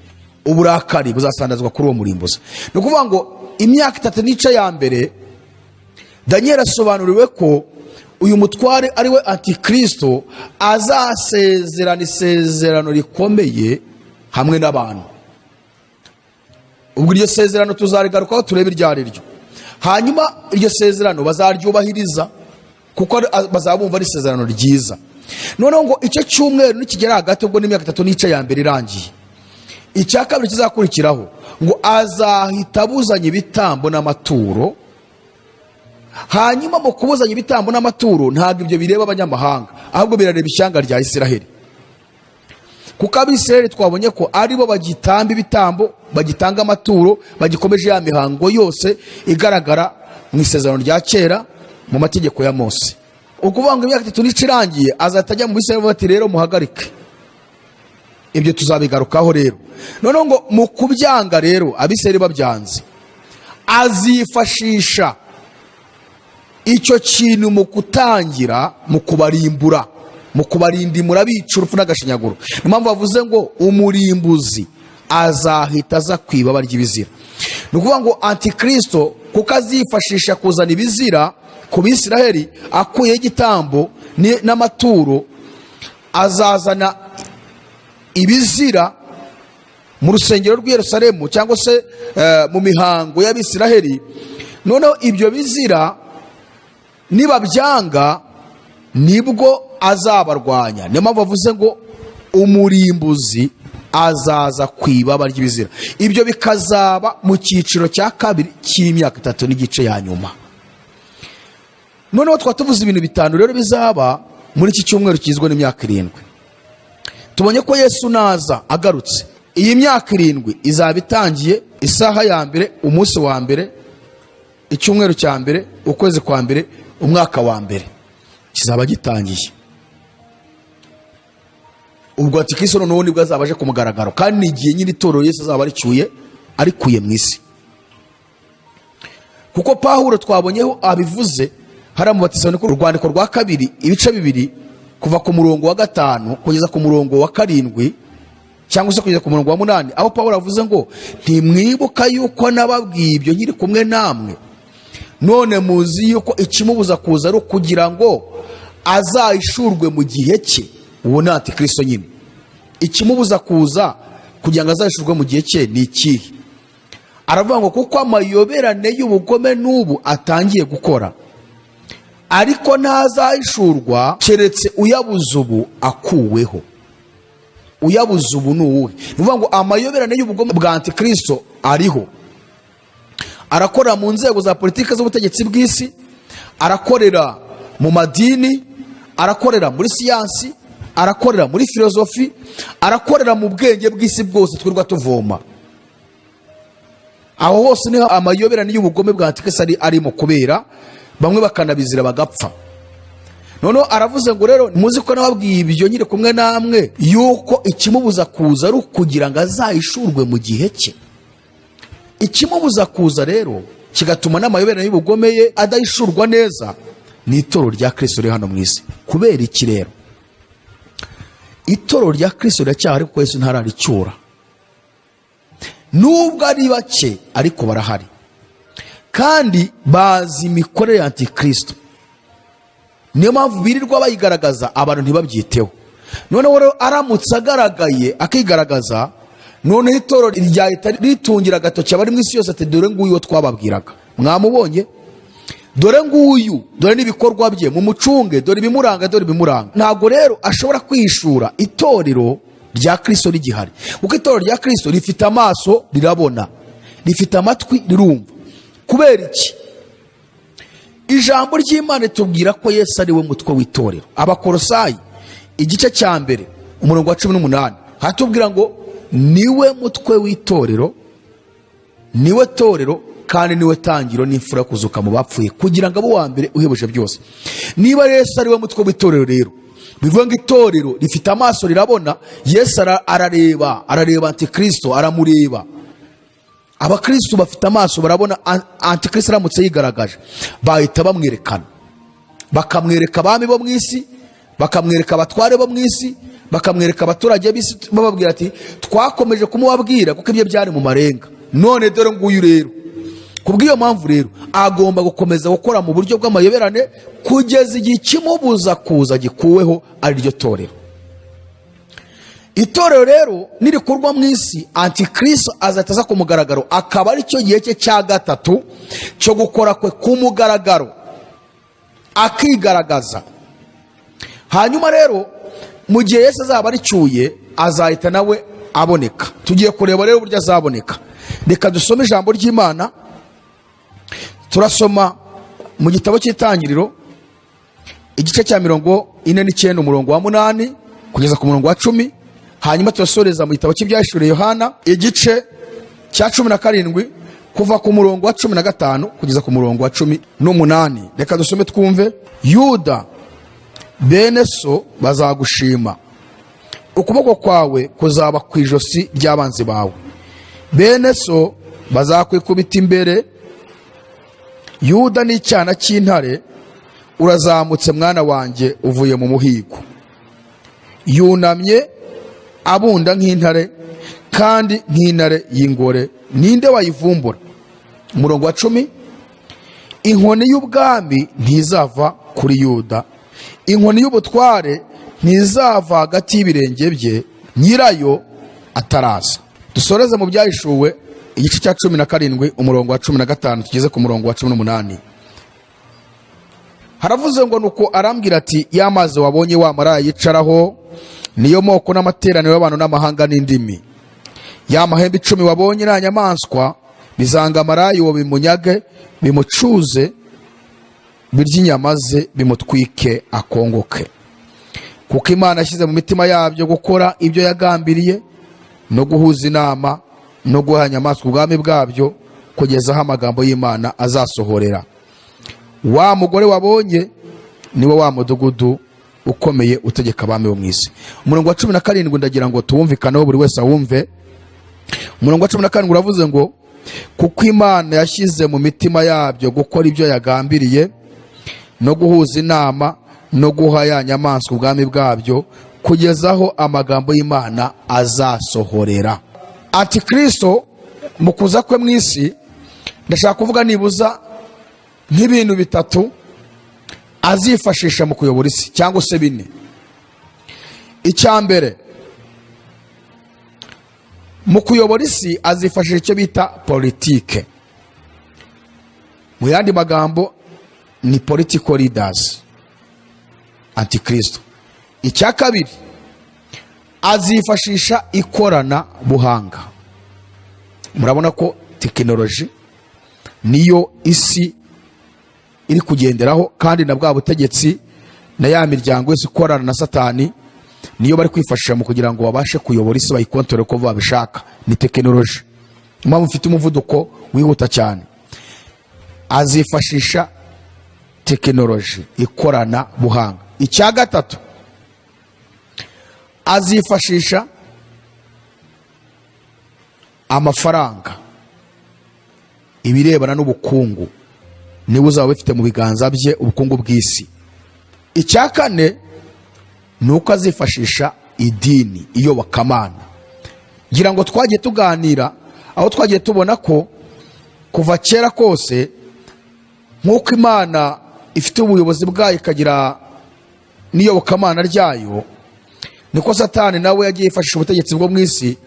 uburakari buzasandazwa kuri uwo murimbuzi. Ni ukuvuga ngo imyaka 3 n'igice ya mbere, Daniel asobanuriwe ko uyu mutware ari we antikristo azasezerana isezerano rikomeye hamwe n'abantu. Ubwo iryo sezerano tuzarigarukaho turebe iryo ari ryo. Hanyuma imyaka 3 n'igice ya kabiri, Hanyuma iryo sezerano bazaryubahiriza kuko bazaba bumva ari isezerano ryiza. Noneho ngo icyo cyumweru nikigera hagati, ubwo n'imyaka 3 n'igice ya mbere irangiye, icya kabiri kizakurikiraho, ngo azahita abuzanya ibitambo n'amaturo. Hanyuma mu kubuzanya ibitambo n'amaturo, ntabwo ibyo bireba abanyamahanga, ahubwo birareba ishyanga rya Isiraheli, kuko Abisiraheli twabonye ko aribo bagitamba ibitambo, bagitanga amaturo, bagikomeje ya mihango yose igaragara mu Isezerano rya Kera, mu mategeko ya Mose. Ukuvuga ngo imyaka 3 n'igice irangiye, azahita ajya mu Bisiraheli bati: "Rero muhagarike ibyo." Tuzabigarukaho rero. Noneho ngo mu kubyanga rero, Abisiraheli babyanze, azifashisha icyo kintu mu gutangira mu kubarimbura, mu kubarindimura, bica urupfu n'agashinyaguro. Niyo mpamvu bavuze ngo umurimbuzi azahita aza ku ibaba ry'ibizira. Ni ukuvuga ngo Antikristo, kuko azifashisha kuzana ibizira ku Bisiraheli, akuyeho igitambo n'amaturo, azazana ibizira mu rusengero rw'i Yerusalemu cyangwa se mu mihango y'Abisiraheli. Noneho ibyo bizira nibabyanga, nibwo azabarwanya. Niyo mpamvu bavuze ngo umurimbuzi azaza ku ibaba ry'ibizira. Ibyo bikazaba mu cyiciro cya kabiri cy'imyaka 3 n'igice ya nyuma. Noneho twaba tuvuze ibintu bitanu rero bizaba muri iki cyumweru kigizwe n'imyaka 7. Tubonye ko Yesu naza agarutse, iyi myaka 7 izaba itangiye isaha ya mbere, umunsi wa mbere, icyumweru cya mbere, ukwezi kwa mbere, umwaka wa mbere, kizaba gitangiye. Ubwo Antikristo noneho nibwo azaba aje ku mugaragaro, kandi ni igihe nyine itorero Yesu azaba aricyuye, arikuye mu isi, kuko Pawulo twabonyeho abivuze hariya mu Batesalonike, urwandiko rwa kabiri, ibice 2, kuva ku murongo wa 5 kugeza ku murongo wa 7 cyangwa se kugeza ku murongo wa 8, aho Pawulo avuze ngo: "Ntimwibuka yuko nababwiye ibyo nkiri kumwe namwe? None muzi yuko ikimubuza kuza ari ukugira ngo azahishurwe mu gihe cye." Uwo ni Antikristo nyine. Ikimubuza kuza kugira ngo azahishurwe mu gihe cye ni ikihe? Aravuga ngo kuko amayoberane y'ubugome n'ubu atangiye gukora, ariko ntazahishurwa keretse uyabuze ubu akuweho. Uyabuze ubu ni uwuhe? Ni ukuvuga ngo amayoberane y'ubugome bwa Antikristo ariho arakorera mu nzego za politiki z'ubutegetsi bw'isi, arakorera mu madini, arakorera muri siyansi, arakorera muri filozofi, arakorera mu bwenge bw'isi bwose twirirwa tuvoma. Aho hose niho amayoberane y'ubugome bwa Antikristo arimo kubera, bamwe bakanabizira bagapfa. Noneho aravuze ngo: "Rero muzi ko nababwiye ibyo nkiri kumwe namwe, yuko ikimubuza kuza ari ukugira ngo azahishurwe mu gihe cye." Ikimubuza kuza rero, kigatuma n'amayoberane y'ubugome ye adahishurwa neza, ni itorero rya Kristo riri hano mu isi. Kubera iki rero? Itorero rya Kristo riracyahari kuko Yesu ntararicyura. Nubwo ari bake, ariko barahari kandi bazi imikorere ya Antikristo. Niyo mpamvu birirwa bayigaragaza, abantu ntibabyiteho. Noneho rero aramutse agaragaye, akigaragaza, noneho itorero ryahita ritungira agatoki abari mu isi yose, ati: "Dore nguyu uwo twababwiraga, mwamubonye, dore nguyu, dore n'ibikorwa bye, mumucunge, dore ibimuranga, dore ibimuranga." Ntabwo rero ashobora kwihishura itorero rya Kristo rigihari, kuko itorero rya Kristo rifite amaso rirabona, rifite amatwi rirumva. Kubera iki? Ijambo ry'Imana ritubwira ko Yesu ari we mutwe w'itorero. Abakorosayi igice cya mbere, umurongo wa 18, hatubwira ngo niwe mutwe w'itorero, niwe torero, kandi niwe tangiro n'imfura yo kuzuka mu bapfuye, kugira ngo abe uwa mbere uhebuje byose. Niba Yesu ari we mutwe w'itorero rero, bivuga ngo itorero rifite amaso rirabona. Yesu arareba, arareba Antikristo, aramureba. Abakristo bafite amaso barabona. Antikristo aramutse yigaragaje, bahita bamwerekana, bakamwereka abami bo mu isi, bakamwereka abatware bo mu isi, bakamwereka abaturage b'isi, bababwira ati: "Twakomeje kumubabwira kuko ibyo byari mu marenga, none dore nguyu rero." Ku bw'iyo mpamvu rero agomba gukomeza gukora mu buryo bw'amayoberane kugeza igihe ikimubuza kuza gikuweho, ari ryo torero. Itorero rero nirikurwa mu isi, Antikristo azahita aza ku mugaragaro, akaba ari cyo gihe cye cya gatatu cyo gukora kwe ku mugaragaro, akigaragaza. Hanyuma rero mu gihe Yesu azaba aricyuye, azahita nawe aboneka. Tugiye kureba rero uburyo azaboneka. Reka dusome ijambo ry'Imana. Turasoma mu gitabo cy'Itangiriro, igice cya 49, umurongo wa 8 kugeza ku murongo wa 10. Hanyuma turasoreza mu gitabo cy'Ibyahishuriwe Yohana, igice cya 17, kuva ku murongo wa 15 kugeza ku murongo wa 18. Reka dusome twumve. Yuda, bene so bazagushima, ukuboko kwawe kuzaba ku ijosi ry'abanzi bawe, bene so bazakwikubita imbere. Yuda ni icyana cy'intare, urazamutse mwana wanjye, uvuye mu muhigo. Yunamye abunda nk'intare, kandi nk'intare y'ingore, ninde wayivumbura? Umurongo wa 10: inkoni y'ubwami ntizava kuri Yuda, inkoni y'ubutware ntizava hagati y'ibirenge bye, nyirayo ataraza. Dusoreze mu Byahishuwe, igice cya 17, umurongo wa 15 tugeze ku murongo wa 18. Haravuze ngo: "Nuko arambwira ati: 'Ya mazi wabonye wa maraya yicaraho niyo moko n'amateraniro y'abantu n'amahanga n'indimi. Ya mahembe 10 wabonye nta nyamaswa bizanga maraya uwo, bimunyage, bimucuze, birye inyama ze, bimutwike akongoke, kuko Imana yashyize mu mitima yabyo gukora ibyo yagambiriye no guhuza inama no guha inyamaswa ubwami bwabyo, kugeza aho amagambo y'Imana azasohorera. Wa mugore wabonye niwe wa mudugudu ukomeye utegeka abami bo mu isi.'" Umurongo wa 17 ndagira ngo tuwumvikaneho, buri wese awumve. Umurongo wa 17 uravuze ngo: "Kuko Imana yashyize mu mitima yabyo gukora ibyo yagambiriye no guhuza inama no guha ya nyamaswa ubwami bwabyo, kugeza aho amagambo y'Imana azasohorera." Antikristo mu kuza kwe mu isi, ndashaka kuvuga nibuza nk'ibintu bitatu azifashisha mu kuyobora isi, cyangwa se bine. Icya mbere, mu kuyobora isi azifashisha icyo bita politike. Mu yandi magambo, ni political leaders Antikristo. Icya kabiri, azifashisha ikoranabuhanga. Murabona ko tekinoloji niyo isi iri kugenderaho, kandi na bwa butegetsi na ya miryango yose ikorana na Satani niyo bari kwifashisha mu kugira ngo babashe kuyobora isi, bayikontorore uko babishaka. Ni tekinoloji, impamvu ufite umuvuduko wihuta cyane. Azifashisha tekinoloji, ikoranabuhanga. Icya gatatu, azifashisha amafaranga, ibirebana n'ubukungu, niwe uzaba bifite mu biganza bye ubukungu bw'isi. Icya kane ni uko azifashisha idini, iyobokamana. Ngira ngo twagiye tuganira, aho twagiye tubona ko kuva kera kose, nk'uko Imana ifite ubuyobozi bwayo ikagira n'iyobokamana ryayo, niko Satani nawe yagiye yifashisha ubutegetsi bwo mu isi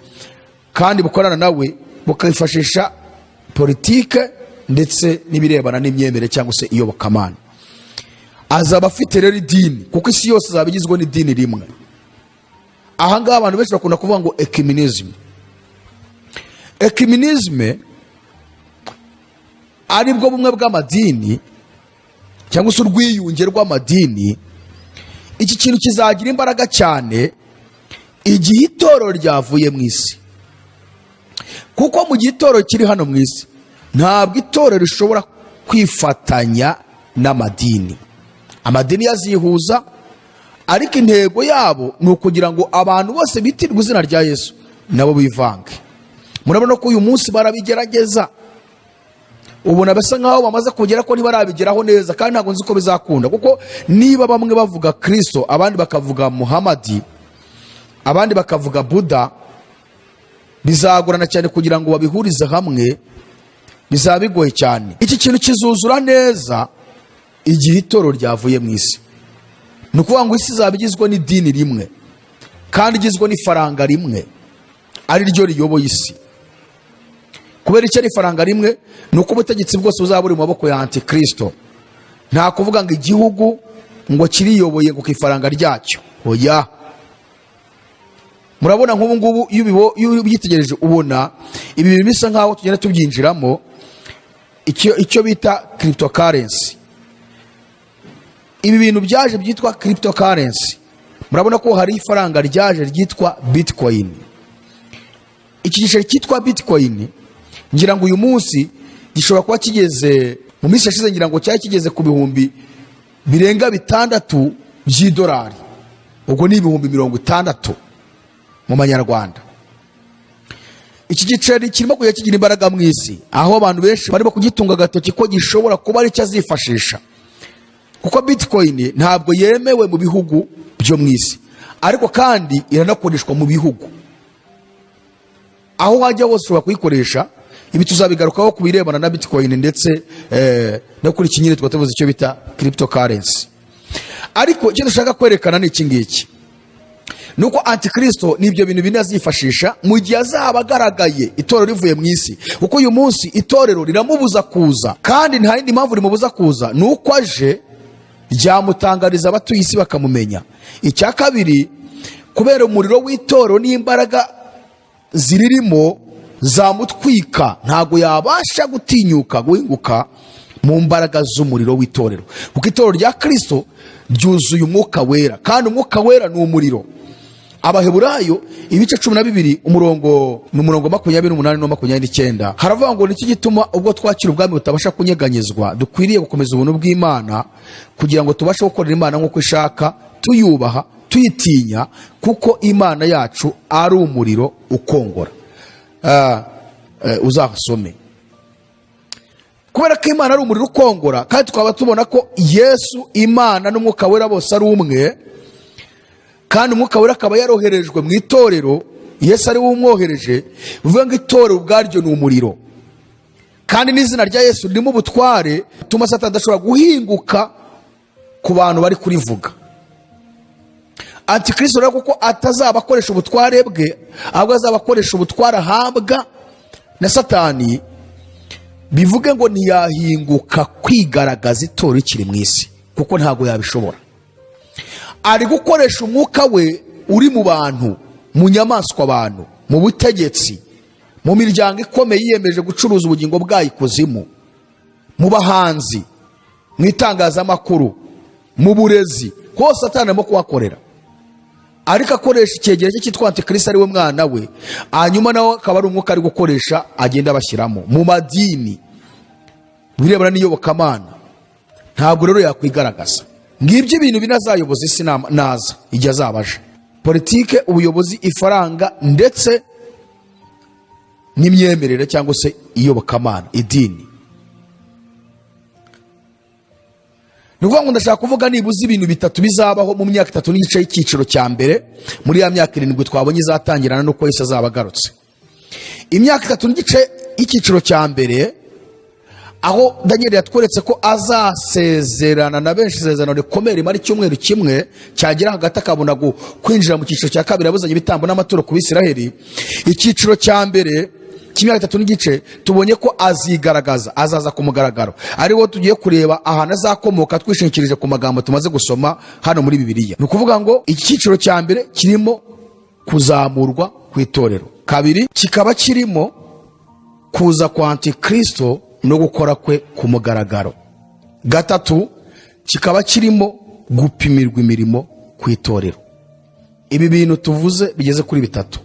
kandi bukorana nawe, bukifashisha politike ndetse n'ibirebana n'imyemerere cyangwa se iyobokamana. Azaba afite rero idini, kuko isi yose izaba igizwe n'idini rimwe. Ahangaha abantu benshi bakunda kuvuga ngo ecumenism. Ecumenism ari bwo bumwe bw'amadini cyangwa se urwiyunge rw'amadini. Iki kintu kizagira imbaraga cyane igihe itorero ryavuye mu isi, kuko mu gihe itorero kiri hano mu isi, ntabwo itorero rishobora kwifatanya n'amadini. Amadini yazihuza, ariko intego yabo ni ukugira ngo abantu bose bitirwe izina rya Yesu nabo bivange. Murabona ko uyu munsi barabigerageza, ubona basa nkaho bamaze kugera ko ntibarabigeraho neza, kandi ntabwo nzi ko bizakunda, kuko niba bamwe bavuga Kirisito, abandi bakavuga Muhamadi, abandi bakavuga Buda, bizagorana cyane kugira ngo babihurize hamwe, bizaba bigoye cyane. Iki kintu kizuzura neza igihe itorero ryavuye mu isi. Ni ukuvuga ngo isi izaba igizwe n'idini rimwe. Kandi igizwe n'ifaranga rimwe ari ryo riyoboye isi. Kubera icyo ari ifaranga rimwe, ni uko ubutegetsi bwose buzaba buri mu maboko ya Antikristo. Nta kuvuga ngo igihugu ngo kiriyoboye ngo ku ifaranga ryacyo, oya. Murabona nk'ubu ngubu, iyo ubyitegereje, ubona ibi bintu bisa nk'aho tugenda tubyinjiramo, icyo bita cryptocurrency. Ibi bintu byaje byitwa cryptocurrency, murabona ko hari ifaranga ryaje ryitwa Bitcoin. Iki giceri cyitwa Bitcoin, ngira ngo uyu munsi gishobora kuba kigeze, mu minsi yashize ngira ngo cyari kigeze ku 6000 by'idolari. Ubwo ni 60,000 mu manyarwanda. Iki giceri kirimo kujya kigira imbaraga mu isi, aho abantu benshi barimo kugitunga agatoki ko gishobora kuba ari cyo azifashisha, kuko Bitcoin ntabwo yemewe mu bihugu byo mu isi, ariko kandi iranakoreshwa mu bihugu. Aho wajya hose ushobora kuyikoresha. Ibi tuzabigarukaho ku birebana na Bitcoin, ndetse no kuri iki nyine tukaba tuvuze icyo bita cryptocurrency. Ariko icyo dushaka kwerekana ni iki ngiki: ni uko Antikristo n'ibyo bintu bine azifashisha mu gihe azaba agaragaye itorero rivuye mu isi, kuko uyu munsi itorero riramubuza kuza, kandi nta yindi mpamvu rimubuza kuza, ni uko aje ryamutangariza abatuye isi bakamumenya. Icya kabiri, kubera umuriro w'itorero n'imbaraga ziririmo zamutwika, ntabwo yabasha gutinyuka guhinguka mu mbaraga z'umuriro w'itorero, kuko itorero rya Kirisito ryuzuye Umwuka Wera, kandi Umwuka Wera ni umuriro. Abaheburayo ibice 12, umurongo ni umurongo 28 no 29, haravuga ngo: "Nicyo gituma ubwo twakira ubwami butabasha kunyeganyezwa, dukwiriye gukomeza ubuntu bw'Imana, kugira ngo tubashe gukorera Imana nk'uko ishaka, tuyubaha, tuyitinya, kuko Imana yacu ari umuriro ukongora." Uzahasome. Kubera ko Imana ari umuriro ukongora, kandi tukaba tubona ko Yesu, Imana n'Umwuka Wera bose ari umwe, kandi Umwuka Wera akaba yaroherejwe mu itorero, Yesu ari we umwohereje, bivuga ngo itorero ubwaryo ni umuriro, kandi n'izina rya Yesu ririmo ubutware butuma Satani adashobora guhinguka ku bantu bari kurivuga. Antikristo rero, kuko atazaba akoresha ubutware bwe, ahubwo azaba akoresha ubutware ahabwa na Satani, bivuge ngo ntiyahinguka kwigaragaza itorero rikiri mu isi, kuko ntabwo yabishobora. Ari gukoresha umwuka we uri mu bantu, mu nyamaswa, abantu, mu butegetsi, mu miryango ikomeye yiyemeje gucuruza ubugingo bwayo ikuzimu, mu bahanzi, mu itangazamakuru, mu burezi, hose Satani arimo kuhakorera, ariko akoresha icyegera cye cyitwa Antikristo, ari we mwana we, hanyuma nawe akaba ari umwuka ari gukoresha, agenda abashyiramo mu madini, mu birebana n'iyobokamana. Ntabwo rero yakwigaragaza. Ngibyo ibintu binazayoboza isi naza igihe azaba aje: politike, ubuyobozi, ifaranga, ndetse n'imyemerere cyangwa se iyobokamana, idini. Ni ukuvuga ngo ndashaka kuvuga nibuze ibintu bitatu bizabaho mu myaka 3 n'igice y'icyiciro cya mbere, muri ya myaka 7 twabonye izatangirana n'uko Yesu azaba agarutse. Imyaka 3 n'igice y'icyiciro cya mbere, aho Daniel yatweretse ko azasezerana na benshi isezerano rikomeye rimara icyumweru kimwe, cyagera hagati akabona kwinjira mu cyiciro cya kabiri, abuzanye ibitambo n'amaturo ku Bisiraheli. Icyiciro cya mbere cy'imyaka 3 n'igice, tubonye ko azigaragaza, azaza ku mugaragaro, ariwo tugiye kureba ahantu azakomoka twishingikirije ku magambo tumaze gusoma hano muri Bibiliya. Ni ukuvuga ngo iki cyiciro cya mbere kirimo kuzamurwa ku itorero, kabiri kikaba kirimo kuza kwa Antikristo no gukora kwe ku mugaragaro, gatatu kikaba kirimo gupimirwa imirimo ku itorero. Ibi bintu tuvuze bigeze kuri bitatu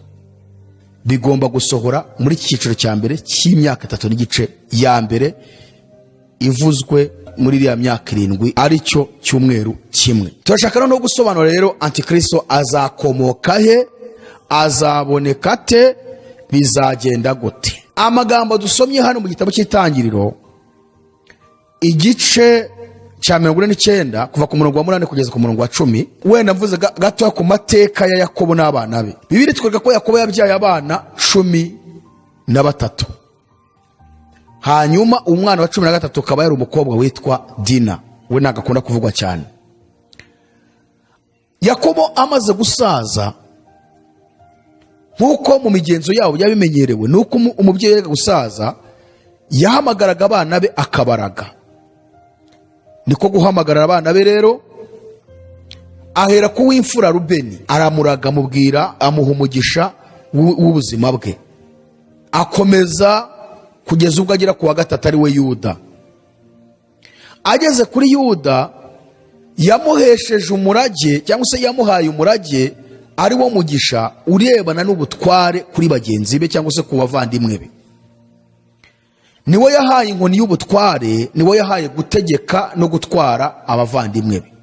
bigomba gusohora muri iki cyiciro cya mbere cy'imyaka 3 n'igice ya mbere ivuzwe muri iriya myaka 7, ari cyo cyumweru kimwe. Turashaka noneho gusobanura rero: Antikristo azakomoka he? Azaboneka ate? Bizagenda gute? Amagambo dusomye hano mu gitabo cy'Itangiriro, igice cya 49, kuva ku murongo wa 8 kugeza ku murongo wa 10. Wenda mvuze gatoya ku mateka ya Yakobo n'abana be. Bibiliya itwereka ko Yakobo yabyaye abana 13, hanyuma umwana wa 13 akaba yari umukobwa witwa Dina. We ntabwo akunda kuvugwa cyane. Yakobo amaze gusaza Nk'uko mu migenzo yabo byaba bimenyerewe, ni uko umubyeyi yajyaga gusaza yahamagaraga abana be akabaraga. Niko guhamagara abana be rero, ahera ku w'imfura Rubeni, aramuraga, amubwira, amuha umugisha w'ubuzima bwe, akomeza kugeza ubwo agera ku wa gatatu, ari we Yuda. Ageze kuri Yuda, yamuhesheje umurage, cyangwa se yamuhaye umurage, ari wo mugisha urebana n'ubutware kuri bagenzi be cyangwa se ku bavandimwe be. Niwe yahaye inkoni y'ubutware, niwe yahaye gutegeka no gutwara abavandimwe be,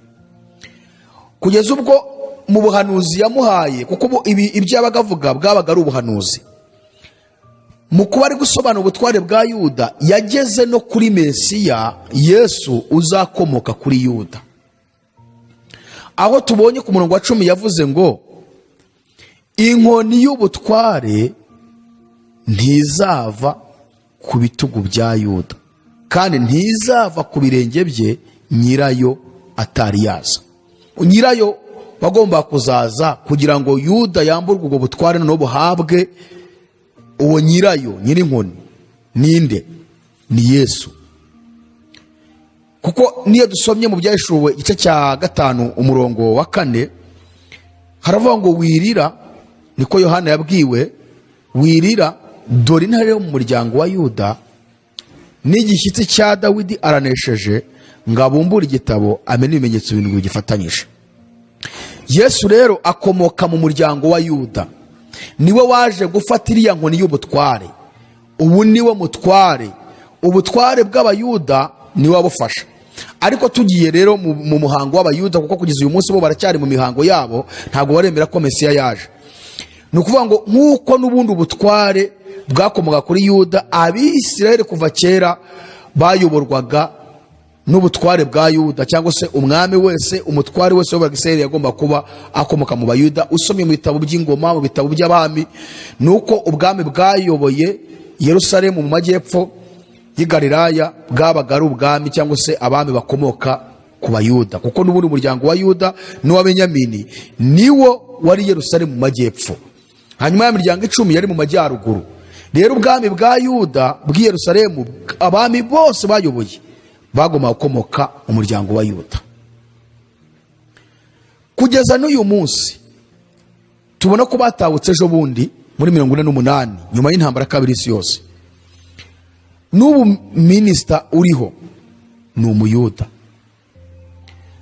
kugeza ubwo mu buhanuzi yamuhaye, kuko ibyo yabaga avuga bwabaga ari ubuhanuzi. Mu kuba ari gusobanura ubutware bwa Yuda, yageze no kuri Mesiya Yesu uzakomoka kuri Yuda, aho tubonye ku murongo wa 10 yavuze ngo: "Inkoni y'ubutware ntizava ku bitugu bya Yuda, kandi ntizava ku birenge bye, nyirayo atari yaza." Nyirayo wagomba kuzaza kugira ngo Yuda yamburwe ubwo butware noneho buhabwe uwo nyirayo, nyir'inkoni, ninde? Ni Yesu. Kuko niyo dusomye mu Byahishuwe igice cya 5 umurongo wa 4, haravuga ngo: "Wirira," niko Yohana yabwiwe, "wirira, dore Intare yo mu muryango wa Yuda n'igishyitsi cya Dawidi aranesheje ngo abumbure igitabo, amenye ibimenyetso birindwi bigifatanyije." Yesu rero akomoka mu muryango wa Yuda, niwe waje gufata iriya nkoni y'ubutware. Ubu niwe mutware, ubutware bw'Abayuda niwe wabufasha. Ariko tugiye rero mu muhango w'Abayuda, kuko kugeza uyu munsi bo baracyari mu mihango yabo, ntabwo baremera ko Mesiya yaje. Ni ukuvuga ngo nk'uko n'ubundi ubutware bwakomoka kuri Yuda, Abisirayeli kuva kera bayoborwaga n'ubutware bwa Yuda, cyangwa se umwami wese, umutware wese wayoboraga Isirayeli yagomba kuba akomoka mu Bayuda. Usomye mu bitabo by'ingoma, mu bitabo by'abami, ni uko ubwami bwayoboye Yerusalemu mu majyepfo y'i Galilaya bwabaga ari ubwami cyangwa se abami bakomoka ku Bayuda, kuko n'ubundi umuryango wa Yuda n'uwa Benyamini niwo wari Yerusalemu mu majyepfo, hanyuma ya miryango 10 yari mu majyaruguru. Rero ubwami bwa Yuda bw'i Yerusalemu, abami bose bayoboye bagomba gukomoka mu muryango wa Yuda. Kugeza n'uyu munsi tubona ko batahutse ejo bundi muri 48, nyuma y'intambara ya kabiri isi yose. N'ubu minisita uriho ni Umuyuda.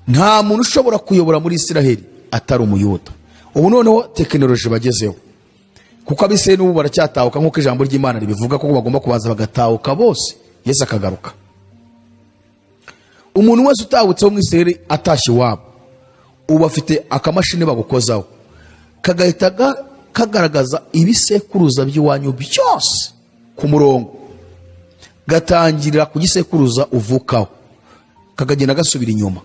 Nta muntu ushobora kuyobora muri Isiraheli atari Umuyuda. Ubu noneho tekinoloji bagezeho, kuko Abisiraheli n'ubu baracyatahuka nk'uko ijambo ry'Imana ribivuga, kuko bagomba kubanza bagatahuka bose, Yesu akagaruka. Umuntu wese utahutse wo mu Isiraheli atashye iwabo, ubu afite akamashini bagukozaho kagahita kagaragaza ibisekuruza by'iwanyu byose ku murongo, gatangirira ku gisekuruza uvukaho, kakagenda gasubira inyuma: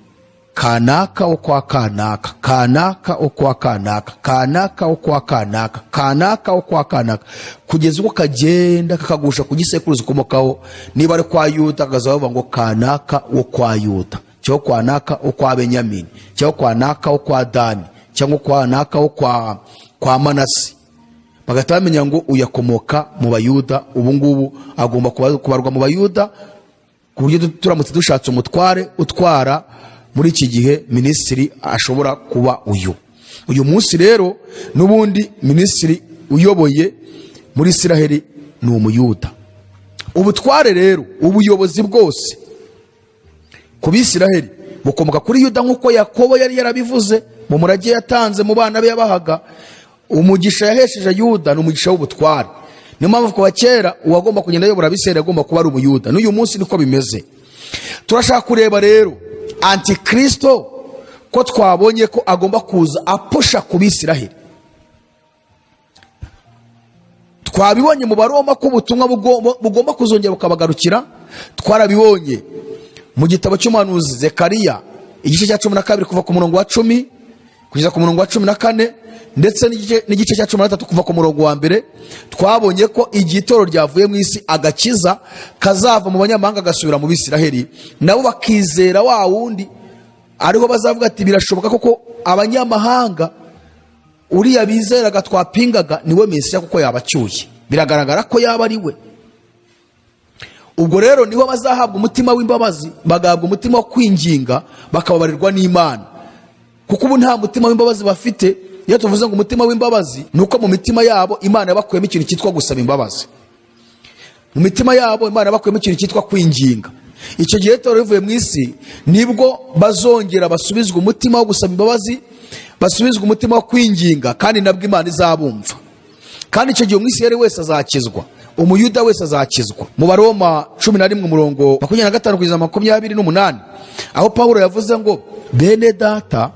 kanaka wo kwa kanaka, kanaka wo kwa kanaka, kanaka wo kwa kanaka, kanaka wo kwa kanaka, kugeza ubwo kagenda kakagusha ku gisekuruza ukomokaho. Niba ari kwa Yuda, kakaza bavuga ngo kanaka wo kwa Yuda, cyangwa kwa naka wo kwa Benyamini, cyangwa kwa naka wo kwa Dani, cyangwa kwa naka wo kwa Manase. Bagahita bamenya ngo uyakomoka mu Bayuda, ubu ngubu agomba kubarwa mu Bayuda, ku buryo turamutse dushatse umutware utwara muri iki gihe, minisitiri ashobora kuba uyu. Uyu munsi rero n'ubundi minisitiri uyoboye muri Isiraheli ni Umuyuda. Ubutware rero, ubuyobozi bwose ku Bisiraheli bukomoka kuri Yuda, nk'uko Yakobo yari yarabivuze mu murage yatanze mu bana be yabahaga. Umugisha yahesheje Yuda ni umugisha w'ubutware. Niyo mpamvu kuva kera uwagomba kugenda ayobora Abisiraheli agomba kuba ari Umuyuda. N'uyu munsi niko bimeze. Turashaka kureba rero Antikristo, ko twabonye ko agomba kuza apusha ku Bisiraheli. Twabibonye mu Baroma ko ubutumwa bugomba kuzongera bukabagarukira. Twarabibonye mu gitabo cy'umuhanuzi Zekariya, igice cya 12 kuva ku murongo wa 10 kugeza ku murongo wa 14, ndetse n'igice cya 13 kuva ku murongo wa 1. Twabonye ko igihe itorero ryavuye mu isi, agakiza kazava mu banyamahanga gasubira mu Bisiraheli, nabo bakizera wa wundi. Ariho bazavuga ati: "Birashoboka koko abanyamahanga Uriya bizeraga twapingaga niwe Mesiya, kuko yabacyuye, biragaragara ko yaba ari we. Ubwo rero nibo bazahabwa umutima w'imbabazi, bagahabwa umutima wo kwinginga, bakababarirwa n'Imana, kuko ubu nta mutima w'imbabazi bafite. Iyo tuvuze ngo umutima w'imbabazi, ni uko mu mitima yabo Imana yabakuyemo ikintu cyitwa gusaba imbabazi. Mu mitima yabo Imana yabakuyemo ikintu cyitwa kwinginga. Icyo gihe itorero rivuye mu isi, nibwo bazongera basubizwa umutima wo gusaba imbabazi, basubizwa umutima wo kwinginga, kandi nabwo Imana izabumva. Kandi icyo gihe Umwisirayeli wese azakizwa, Umuyuda wese azakizwa. Mu Baroma 11 umurongo 25 kugeza 28, aho Pawulo yavuze ngo: "Bene Data,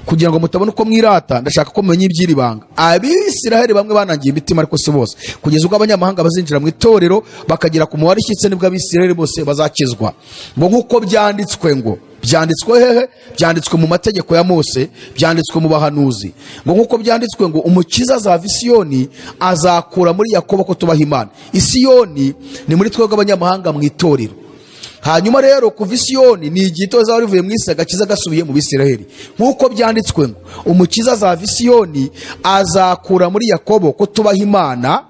kugira ngo mutabona uko mwirata, ndashaka ko mumenya iby'iri banga: Abisiraheli bamwe banangiye imitima, ariko si bose, kugeza ubwo abanyamahanga bazinjira mu itorero bakagera ku mubare ushyitse, nibwo Abisiraheli bose bazakizwa." Ngo nk'uko byanditswe ngo, byanditswe hehe? Byanditswe mu mategeko ya Mose, byanditswe mu bahanuzi. Ngo nk'uko byanditswe ngo: "Umukiza azava i Siyoni, azakura muri Yakobo ko tubaha Imana." Isiyoni ni muri twebwe abanyamahanga mu itorero. Hanyuma rero kuva i Siyoni ni igihe itorero rizaba rivuye mu isi, agakiza gasubiye mu Bisiraheli. Nk'uko byanditswe ngo: "Umukiza azava i Siyoni, azakura muri Yakobo ko tubaha Imana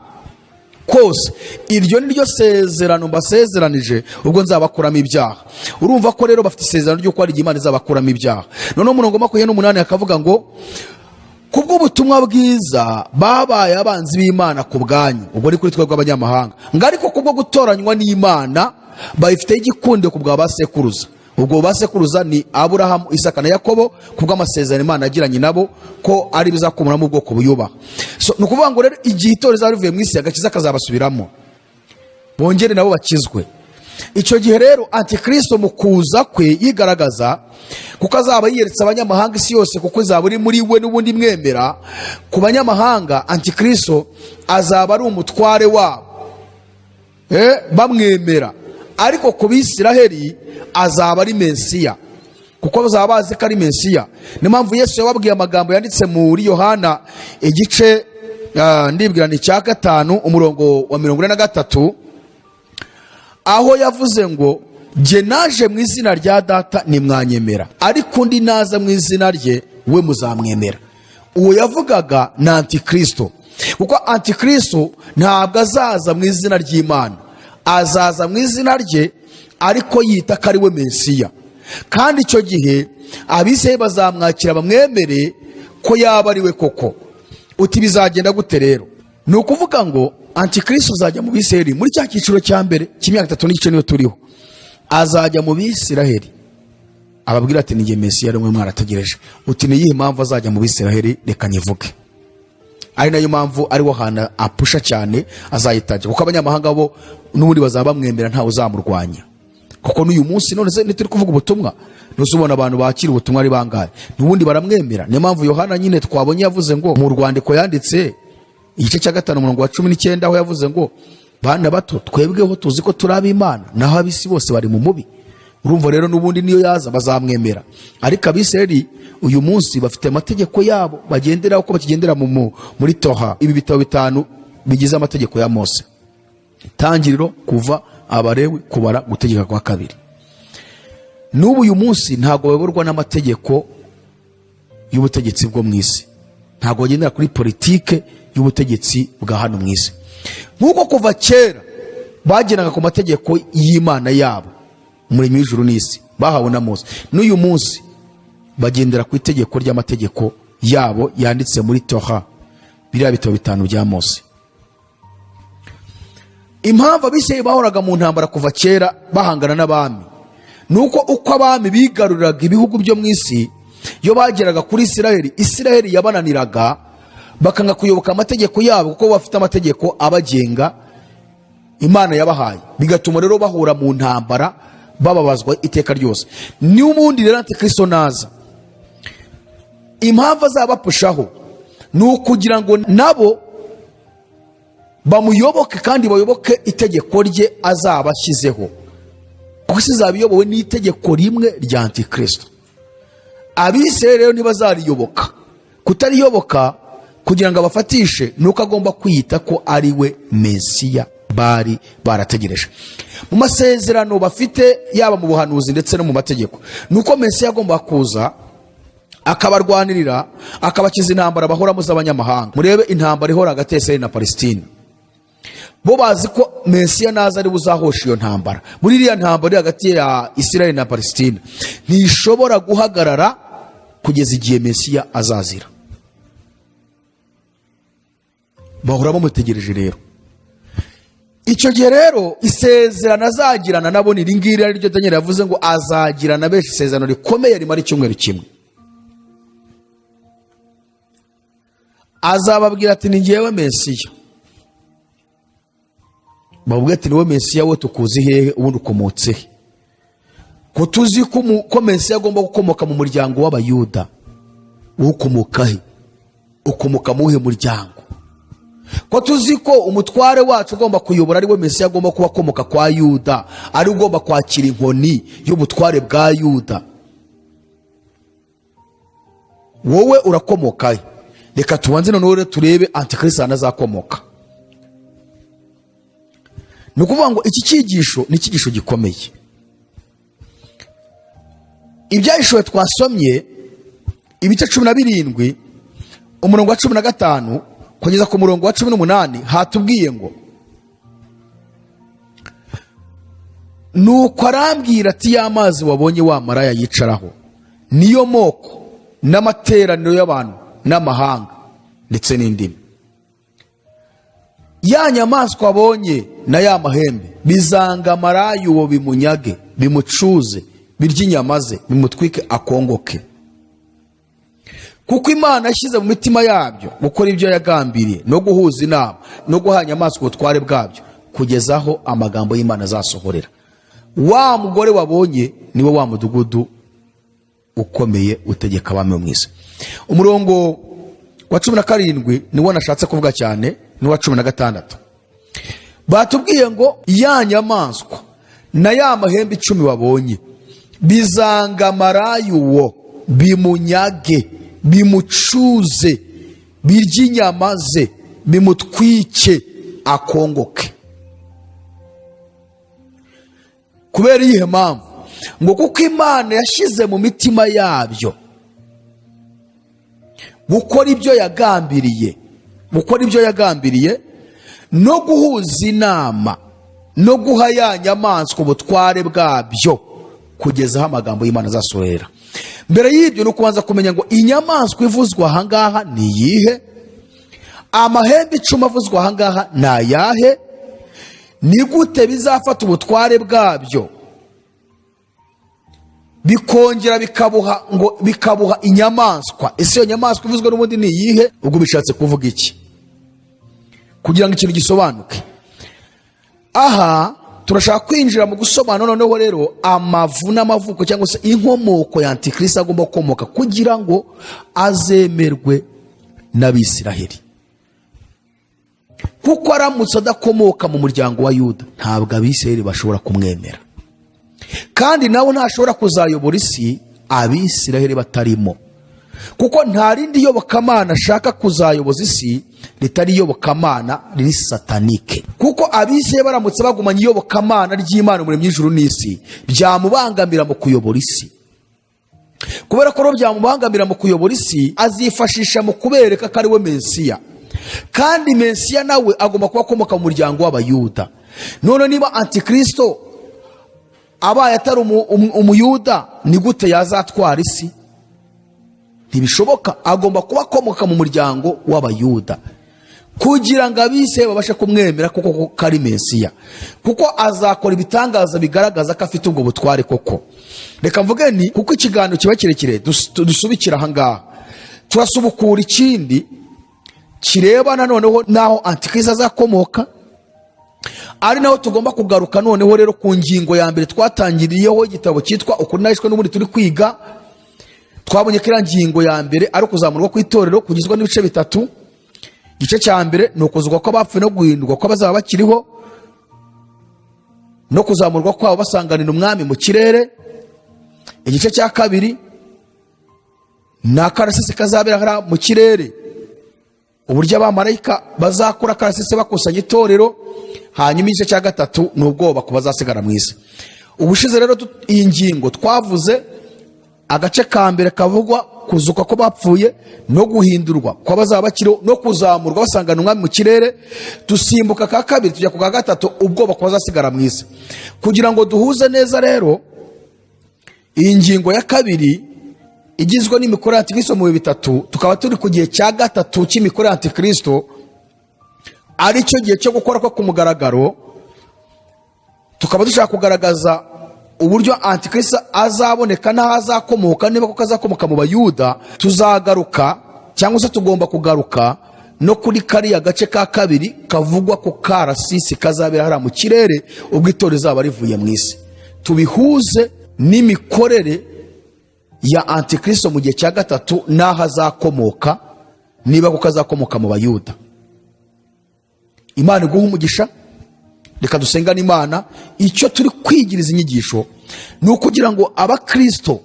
kose. Iryo ni ryo sezerano mbasezeranije ubwo nzabakuramo ibyaha." Urumva ko rero bafite isezerano ry'uko hari igihe Imana izabakuramo ibyaha. Noneho umurongo 28 akavuga ngo: "Kubw'ubutumwa bwiza babaye abanzi b'Imana ku bwanyu." Ubwo ni kuri twebwe abanyamahanga. Ngo ariko kubwo gutoranywa n'Imana bayifiteho igikundiro ku bwa ba sekuruza. Ubwo ba sekuruza ni Aburahamu, Isaka na Yakobo, kubw'amasezerano Imana yagiranye nabo ko ari bizakomoramo ubwoko buyubaha. So, ni ukuvuga ngo rero igihe itorero rizaba rivuye mu isi, agakiza kazabasubiramo, bongere nabo bakizwe. Icyo gihe rero Antikristo mu kuza kwe yigaragaza, kuko azaba yiyeretse abanyamahanga, isi yose, kuko izaba iri muri we n'ubundi mwemera. Ku banyamahanga Antikristo azaba ari umutware wabo, bamwemera, ariko ku Bisiraheli azaba ari Mesiya, kuko bazaba bazi ko ari Mesiya. Niyo mpamvu Yesu yababwiye amagambo yanditse muri Yohana igice, ndibwira ni icya 5, umurongo wa 43, aho yavuze ngo: "Jye naje mu izina rya Data nimwanyemera, ariko undi naza mu izina rye we muzamwemera." Uwo yavugaga ni Antikristo, kuko Antikristo ntabwo azaza mu izina ry'Imana, azaza mu izina rye ariko yita ko ari we Mesiya. Kandi icyo gihe Abisirayeli bazamwakira, bamwemere ko yaba ari we koko. Uti bizagenda gute rero? Ni ukuvuga ngo Antikristo azajya mu Bisiraheli muri cya cyiciro cya mbere cy'imyaka 3 n'igice, niyo turiho. Azajya mu Bisiraheli ababwira ati: "Ni Mesiya rimwe mwarategereje." Uti ni iyihe mpamvu azajya mu Bisiraheli? Reka nyivuge, ari nayo mpamvu ariho hantu apusha cyane azayitangira, kuko abanyamahanga bo n'ubundi bazaba bamwemera, ntawe uzamurwanya. Kuko n'uyu munsi none se ntituri kuvuga ubutumwa? Ntuzubona abantu bakira ubutumwa ari bangahe? N'ubundi baramwemera. Niyo mpamvu Yohana nyine twabonye yavuze ngo mu rwandiko yanditse igice cya 5 umurongo wa 19, aho yavuze ngo: "Bana bato, twebweho tuzi ko turi ab'Imana, naho ab'isi bose bari mu mubi." Urumva rero n'ubundi niyo yaza bazamwemera. Ariko Abisirayeli uyu munsi bafite amategeko yabo bagenderaho, uko bakigendera muri Toha, ibi bitabo bitanu bigize amategeko ya Mose: Itangiriro, Kuva, Abarewi, Kubara, Gutegeka kwa Kabiri. N'ubu uyu munsi ntabwo bayoborwa n'amategeko y'ubutegetsi bwo mu isi, ntabwo bagendera kuri politike y'ubutegetsi bwa hano mu isi, nk'uko kuva kera bagendaga ku mategeko y'Imana yabo, Umuremyi w'ijuru n'isi, bahawe na Mose. N'uyu munsi bagendera ku itegeko ry'amategeko yabo yanditse muri Toha, biriya bitabo bitanu bya Mose. Impamvu Abisirayeli bahoraga mu ntambara kuva kera bahangana n'abami, ni uko uko abami bigaruriraga ibihugu byo mu isi, iyo bageraga kuri Isirayeli, Isirayeli yabananiraga, bakanga kuyoboka amategeko yabo, kuko bafite amategeko abagenga Imana yabahaye. Bigatuma rero bahura mu ntambara, bababazwa iteka ryose. N'ubundi rero Antikristo naza, impamvu azabapushaho ni ukugira ngo nabo bamuyoboke kandi bayoboke itegeko rye azaba ashyizeho, kuko isi izaba iyobowe n'itegeko rimwe rya Antikristo. Abisirayeli rero ntibazariyoboka. Kutariyoboka kugira ngo abafatishe, ni uko agomba kwiyita ko ari we Mesiya bari barategereje. Mu masezerano bafite, yaba mu buhanuzi ndetse no mu mategeko, ni uko Mesiya agomba kuza. Akabarwanirira, akabakiza intambara bahoramo z'abanyamahanga. Murebe intambara ihora hagati ya Israel na Palestina. Bo bazi ko Mesiya naza ari buzahosha iyo ntambara. Muri iriya ntambara iri hagati ya Israel na Palestina ntishobora guhagarara kugeza igihe Mesiya azazira. Bahora bamutegereje. Rero icyo gihe rero isezerano azagirana nabo ni iri ngiri, ari ryo Daniel yavuze ngo azagirana benshi isezerano rikomeye rimara icyumweru kimwe. Azababwira ati: "Ni ngewe Mesiya." Bababwira ati: "Niwe Mesiya we tukuzi hehe? Ubundi ukomotse he, ko tuzi ko Mesiya agomba gukomoka mu muryango w'Abayuda? Wowe ukomoka he? Ukomoka mu wuhe muryango, ko tuzi ko umutware wacu ugomba kuyobora, ari we Mesiya, agomba kuba akomoka kwa Yuda, ari ugomba kwakira inkoni y'ubutware bwa Yuda? Wowe urakomoka he?" Reka tubanze noneho rero turebe antikristo ahantu azakomoka. Ni ukuvuga ngo iki cyigisho ni icyigisho gikomeye. Ibyahishuwe twasomye, ibice 17, umurongo wa 15 kugeza ku murongo wa 18, hatubwiye ngo: "Nuko arambwira ati: 'Ya mazi wabonye wa maraya yicaraho niyo moko n'amateraniro y'abantu n'amahanga ndetse n'indimi. Ya nyamaswa wabonye na ya mahembe bizanga maraya uwo, bimunyage, bimucuze, birye inyama ze, bimutwike akongoke, kuko Imana yashyize mu mitima yabyo gukora ibyo yagambiriye no guhuza inama no guha inyamaswa ubutware bwabyo, kugeza aho amagambo y'Imana azasohorera. Wa mugore wabonye niwe wa mudugudu ukomeye utegeka abami bo mu isi.'" Umurongo wa 17 niwo nashatse kuvuga cyane, n'uwa 16. Batubwiye ngo: "Ya nyamaswa na ya mahembe 10 wabonye bizanga maraya uwo, bimunyage, bimucuze, birye inyama ze, bimutwike akongoke." Kubera iyihe mpamvu? Ngo kuko Imana yashyize mu mitima yabyo gukora ibyo yagambiriye, gukora ibyo yagambiriye no guhuza inama no guha ya nyamaswa ubutware bwabyo, kugeza aho amagambo y'Imana azasohorera. Mbere y'ibyo ni ukubanza kumenya ngo inyamaswa ivuzwa ahangaha ni iyihe? Amahembe 10 avuzwa ahangaha ni ayahe? Ni gute bizafata ubutware bwabyo bikongera bikabuha, ngo bikabuha inyamaswa? Ese iyo nyamaswa ivuzwe n'ubundi ni iyihe? Ubwo bishatse kuvuga iki? Kugira ngo ikintu gisobanuke aha, turashaka kwinjira mu gusobanura noneho rero amavu n'amavuko, cyangwa se inkomoko ya antikristo agomba gukomoka kugira ngo azemerwe n'Abisiraheli, kuko aramutse adakomoka mu muryango wa Yuda, ntabwo Abisiraheli bashobora kumwemera, kandi nawe ntashobora kuzayobora isi Abisiraheli batarimo, kuko nta rindi yobokamana ashaka kuzayoboza isi ritari iyobokamana riri satanike. Kuko Abisiraheli baramutse bagumanye iyobokamana ry'Imana Umuremyi y'ijuru n'isi, byamubangamira mu kuyobora isi. Kubera ko rero byamubangamira mu kuyobora isi, azifashisha mu kubereka ko ari we Mesiya, kandi Mesiya nawe agomba kuba akomoka mu muryango w'Abayuda. None niba antikristo abaye atari Umuyuda, ni gute yazatwara isi? Ntibishoboka. Agomba kuba akomoka mu muryango w'Abayuda kugira ngo abise babashe kumwemera kuko ko ari Mesiya, kuko azakora ibitangaza bigaragaza ko afite ubwo butware koko. Reka mvuge ni kuko ikiganiro kiba kirekire, dusubikira ahangaha, turasubukura ikindi kirebana noneho n'aho antikristo azakomoka, ari naho tugomba kugaruka noneho rero ku ngingo ya mbere twatangiriyeho igitabo cyitwa Ukuri Nahishwe n'ubundi turi kwiga. Twabonye ko iriya ngingo ya mbere ari ukuzamurwa kw'itorero, kugizwe n'ibice bitatu. Igice cya mbere ni ukuzurwa kw'abapfuye no guhindurwa kw'abazaba bakiriho no kuzamurwa kwabo basanganira Umwami mu kirere. Igice cya kabiri ni akarasisi kazabera hariya mu kirere, uburyo abamarayika bazakora akarasisi bakusanya itorero. Hanyuma igice cya gatatu ni ubwoba ku bazasigara mu isi. Ubushize rero iyi ngingo twavuze Agace ka mbere kavugwa kuzuka ko bapfuye no guhindurwa kw'abazaba bakiriho no kuzamurwa basangana umwami mu kirere. Dusimbuka ka kabiri, tujya ku ka gatatu, ubwoba ku bazasigara mu isi. Kugira ngo duhuze neza rero iyi ngingo ya kabiri igizwe n'imikorere ya antikristo mu bihe bitatu, tukaba turi ku gihe cya gatatu cy'imikorere ya antikristo, ari cyo gihe cyo gukora kwe ku mugaragaro, tukaba dushaka kugaragaza uburyo antikristo azaboneka n'aho azakomoka, niba koko azakomoka mu Bayuda. Tuzagaruka cyangwa se tugomba kugaruka no kuri kariya gace ka kabiri kavugwa ko karasisi kazabera hariya mu kirere ubwo itorero rizaba rivuye mu isi, tubihuze n'imikorere ya antikristo mu gihe cya gatatu n'aho azakomoka, niba koko azakomoka mu Bayuda. Imana iguha umugisha. Reka dusengane Imana. Icyo turi kwigiriza inyigisho ni ukugira ngo abakristo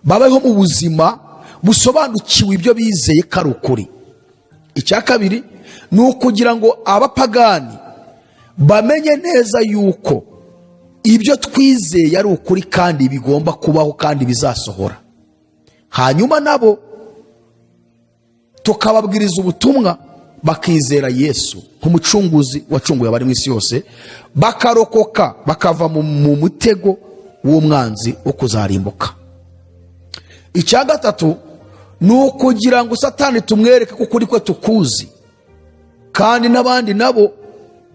babeho mu buzima busobanukiwe ibyo bizeye ko ari ukuri. Icya kabiri ni ukugira ngo abapagani bamenye neza yuko ibyo twizeye ari ukuri kandi bigomba kubaho kandi bizasohora. Hanyuma nabo tukababwiriza ubutumwa, bakizera Yesu nk'umucunguzi wacunguye abari mu isi yose, bakarokoka, bakava mu mutego w'umwanzi wo kuzarimbuka. Icya gatatu ni ukugira ngo Satani tumwereke ko ukuri kwe tukuzi, kandi n'abandi nabo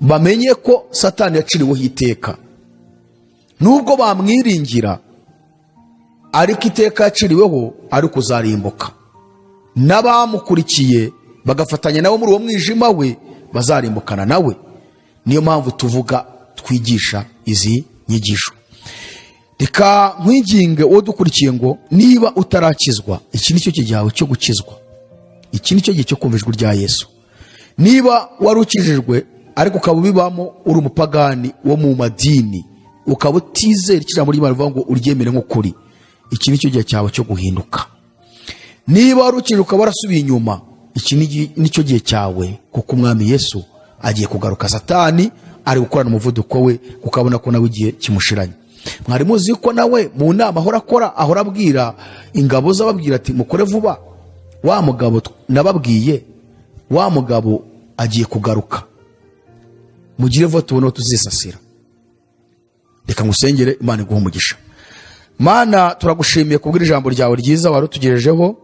bamenye ko Satani yaciriweho iteka. Nubwo bamwiringira, ariko iteka yaciriweho ari kuzarimbuka, n'abamukurikiye bagafatanya nawe muri uwo mwijima we bazarimbukana nawe. Niyo mpamvu tuvuga, twigisha izi nyigisho. Reka nkwinginge uwo dukurikiye ngo niba utarakizwa, iki ni cyo gihe cyawe cyo gukizwa, iki ni cyo gihe cyo kumva ijwi rya Yesu. Niba wari ukijijwe ariko ukaba ubibamo uri umupagani wo mu madini, ukaba utizera icyo ijambo ry'Imana rivuga ngo uryemere nk'ukuri, iki ni cyo gihe cyawe cyo guhinduka. Niba wari ukijijwe ukaba warasubiye inyuma, iki ni cyo gihe cyawe, kuko umwami Yesu agiye kugaruka. Satani ari gukorana umuvuduko we kuko abona ko nawe igihe kimushiranye. Mwari muzi ko nawe mu nama ahora akora, ahora abwira ingabo ze, ababwira ati: "Mukore vuba, wa mugabo nababwiye, wa mugabo agiye kugaruka, mugire vuba tubone aho tuzisasira." Reka ngusengere, Imana iguhe umugisha. Mana, turagushimiye kubwira ijambo ryawe ryiza wari utugejejeho.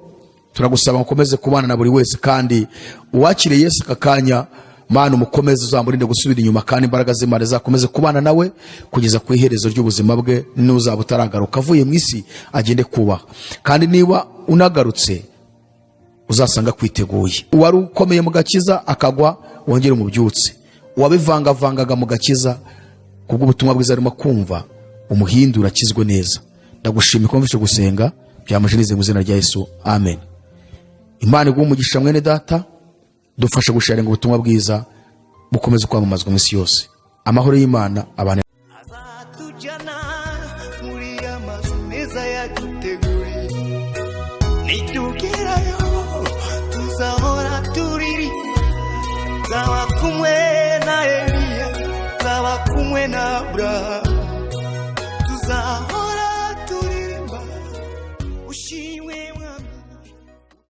Turagusaba ngo ukomeze kubana na buri wese, kandi uwakiriye Yesu aka kanya, Mana, umukomeze, uzamurinde gusubira inyuma, kandi imbaraga z'Imana zakomeze kubana nawe kugeza ku iherezo ry'ubuzima bwe. N'uzaba utaragaruka avuye mu isi agende kubaha, kandi niba unagarutse uzasanga kwiteguye. Uwari ukomeye mu gakiza akagwa, wongere umubyutse. Uwabivangavangaga mu gakiza, kubw'ubutumwa bwiza arimo kumva, umuhindura akizwe neza. Ndagushimiye ko wumvise gusenga byamujenize mu izina rya Yesu, amen. Imana iguhe umugisha mwene data. Dufashe gusharinga ubutumwa bwiza bukomeze kwamamazwa mu isi yose. Amahoro y'Imana abane. Azatujyana muri ya mazu meza yaduteguriye. Nitugerayo tuzahora turirimba. Nzaba kumwe na Eliya, nzaba kumwe na Aburahamu.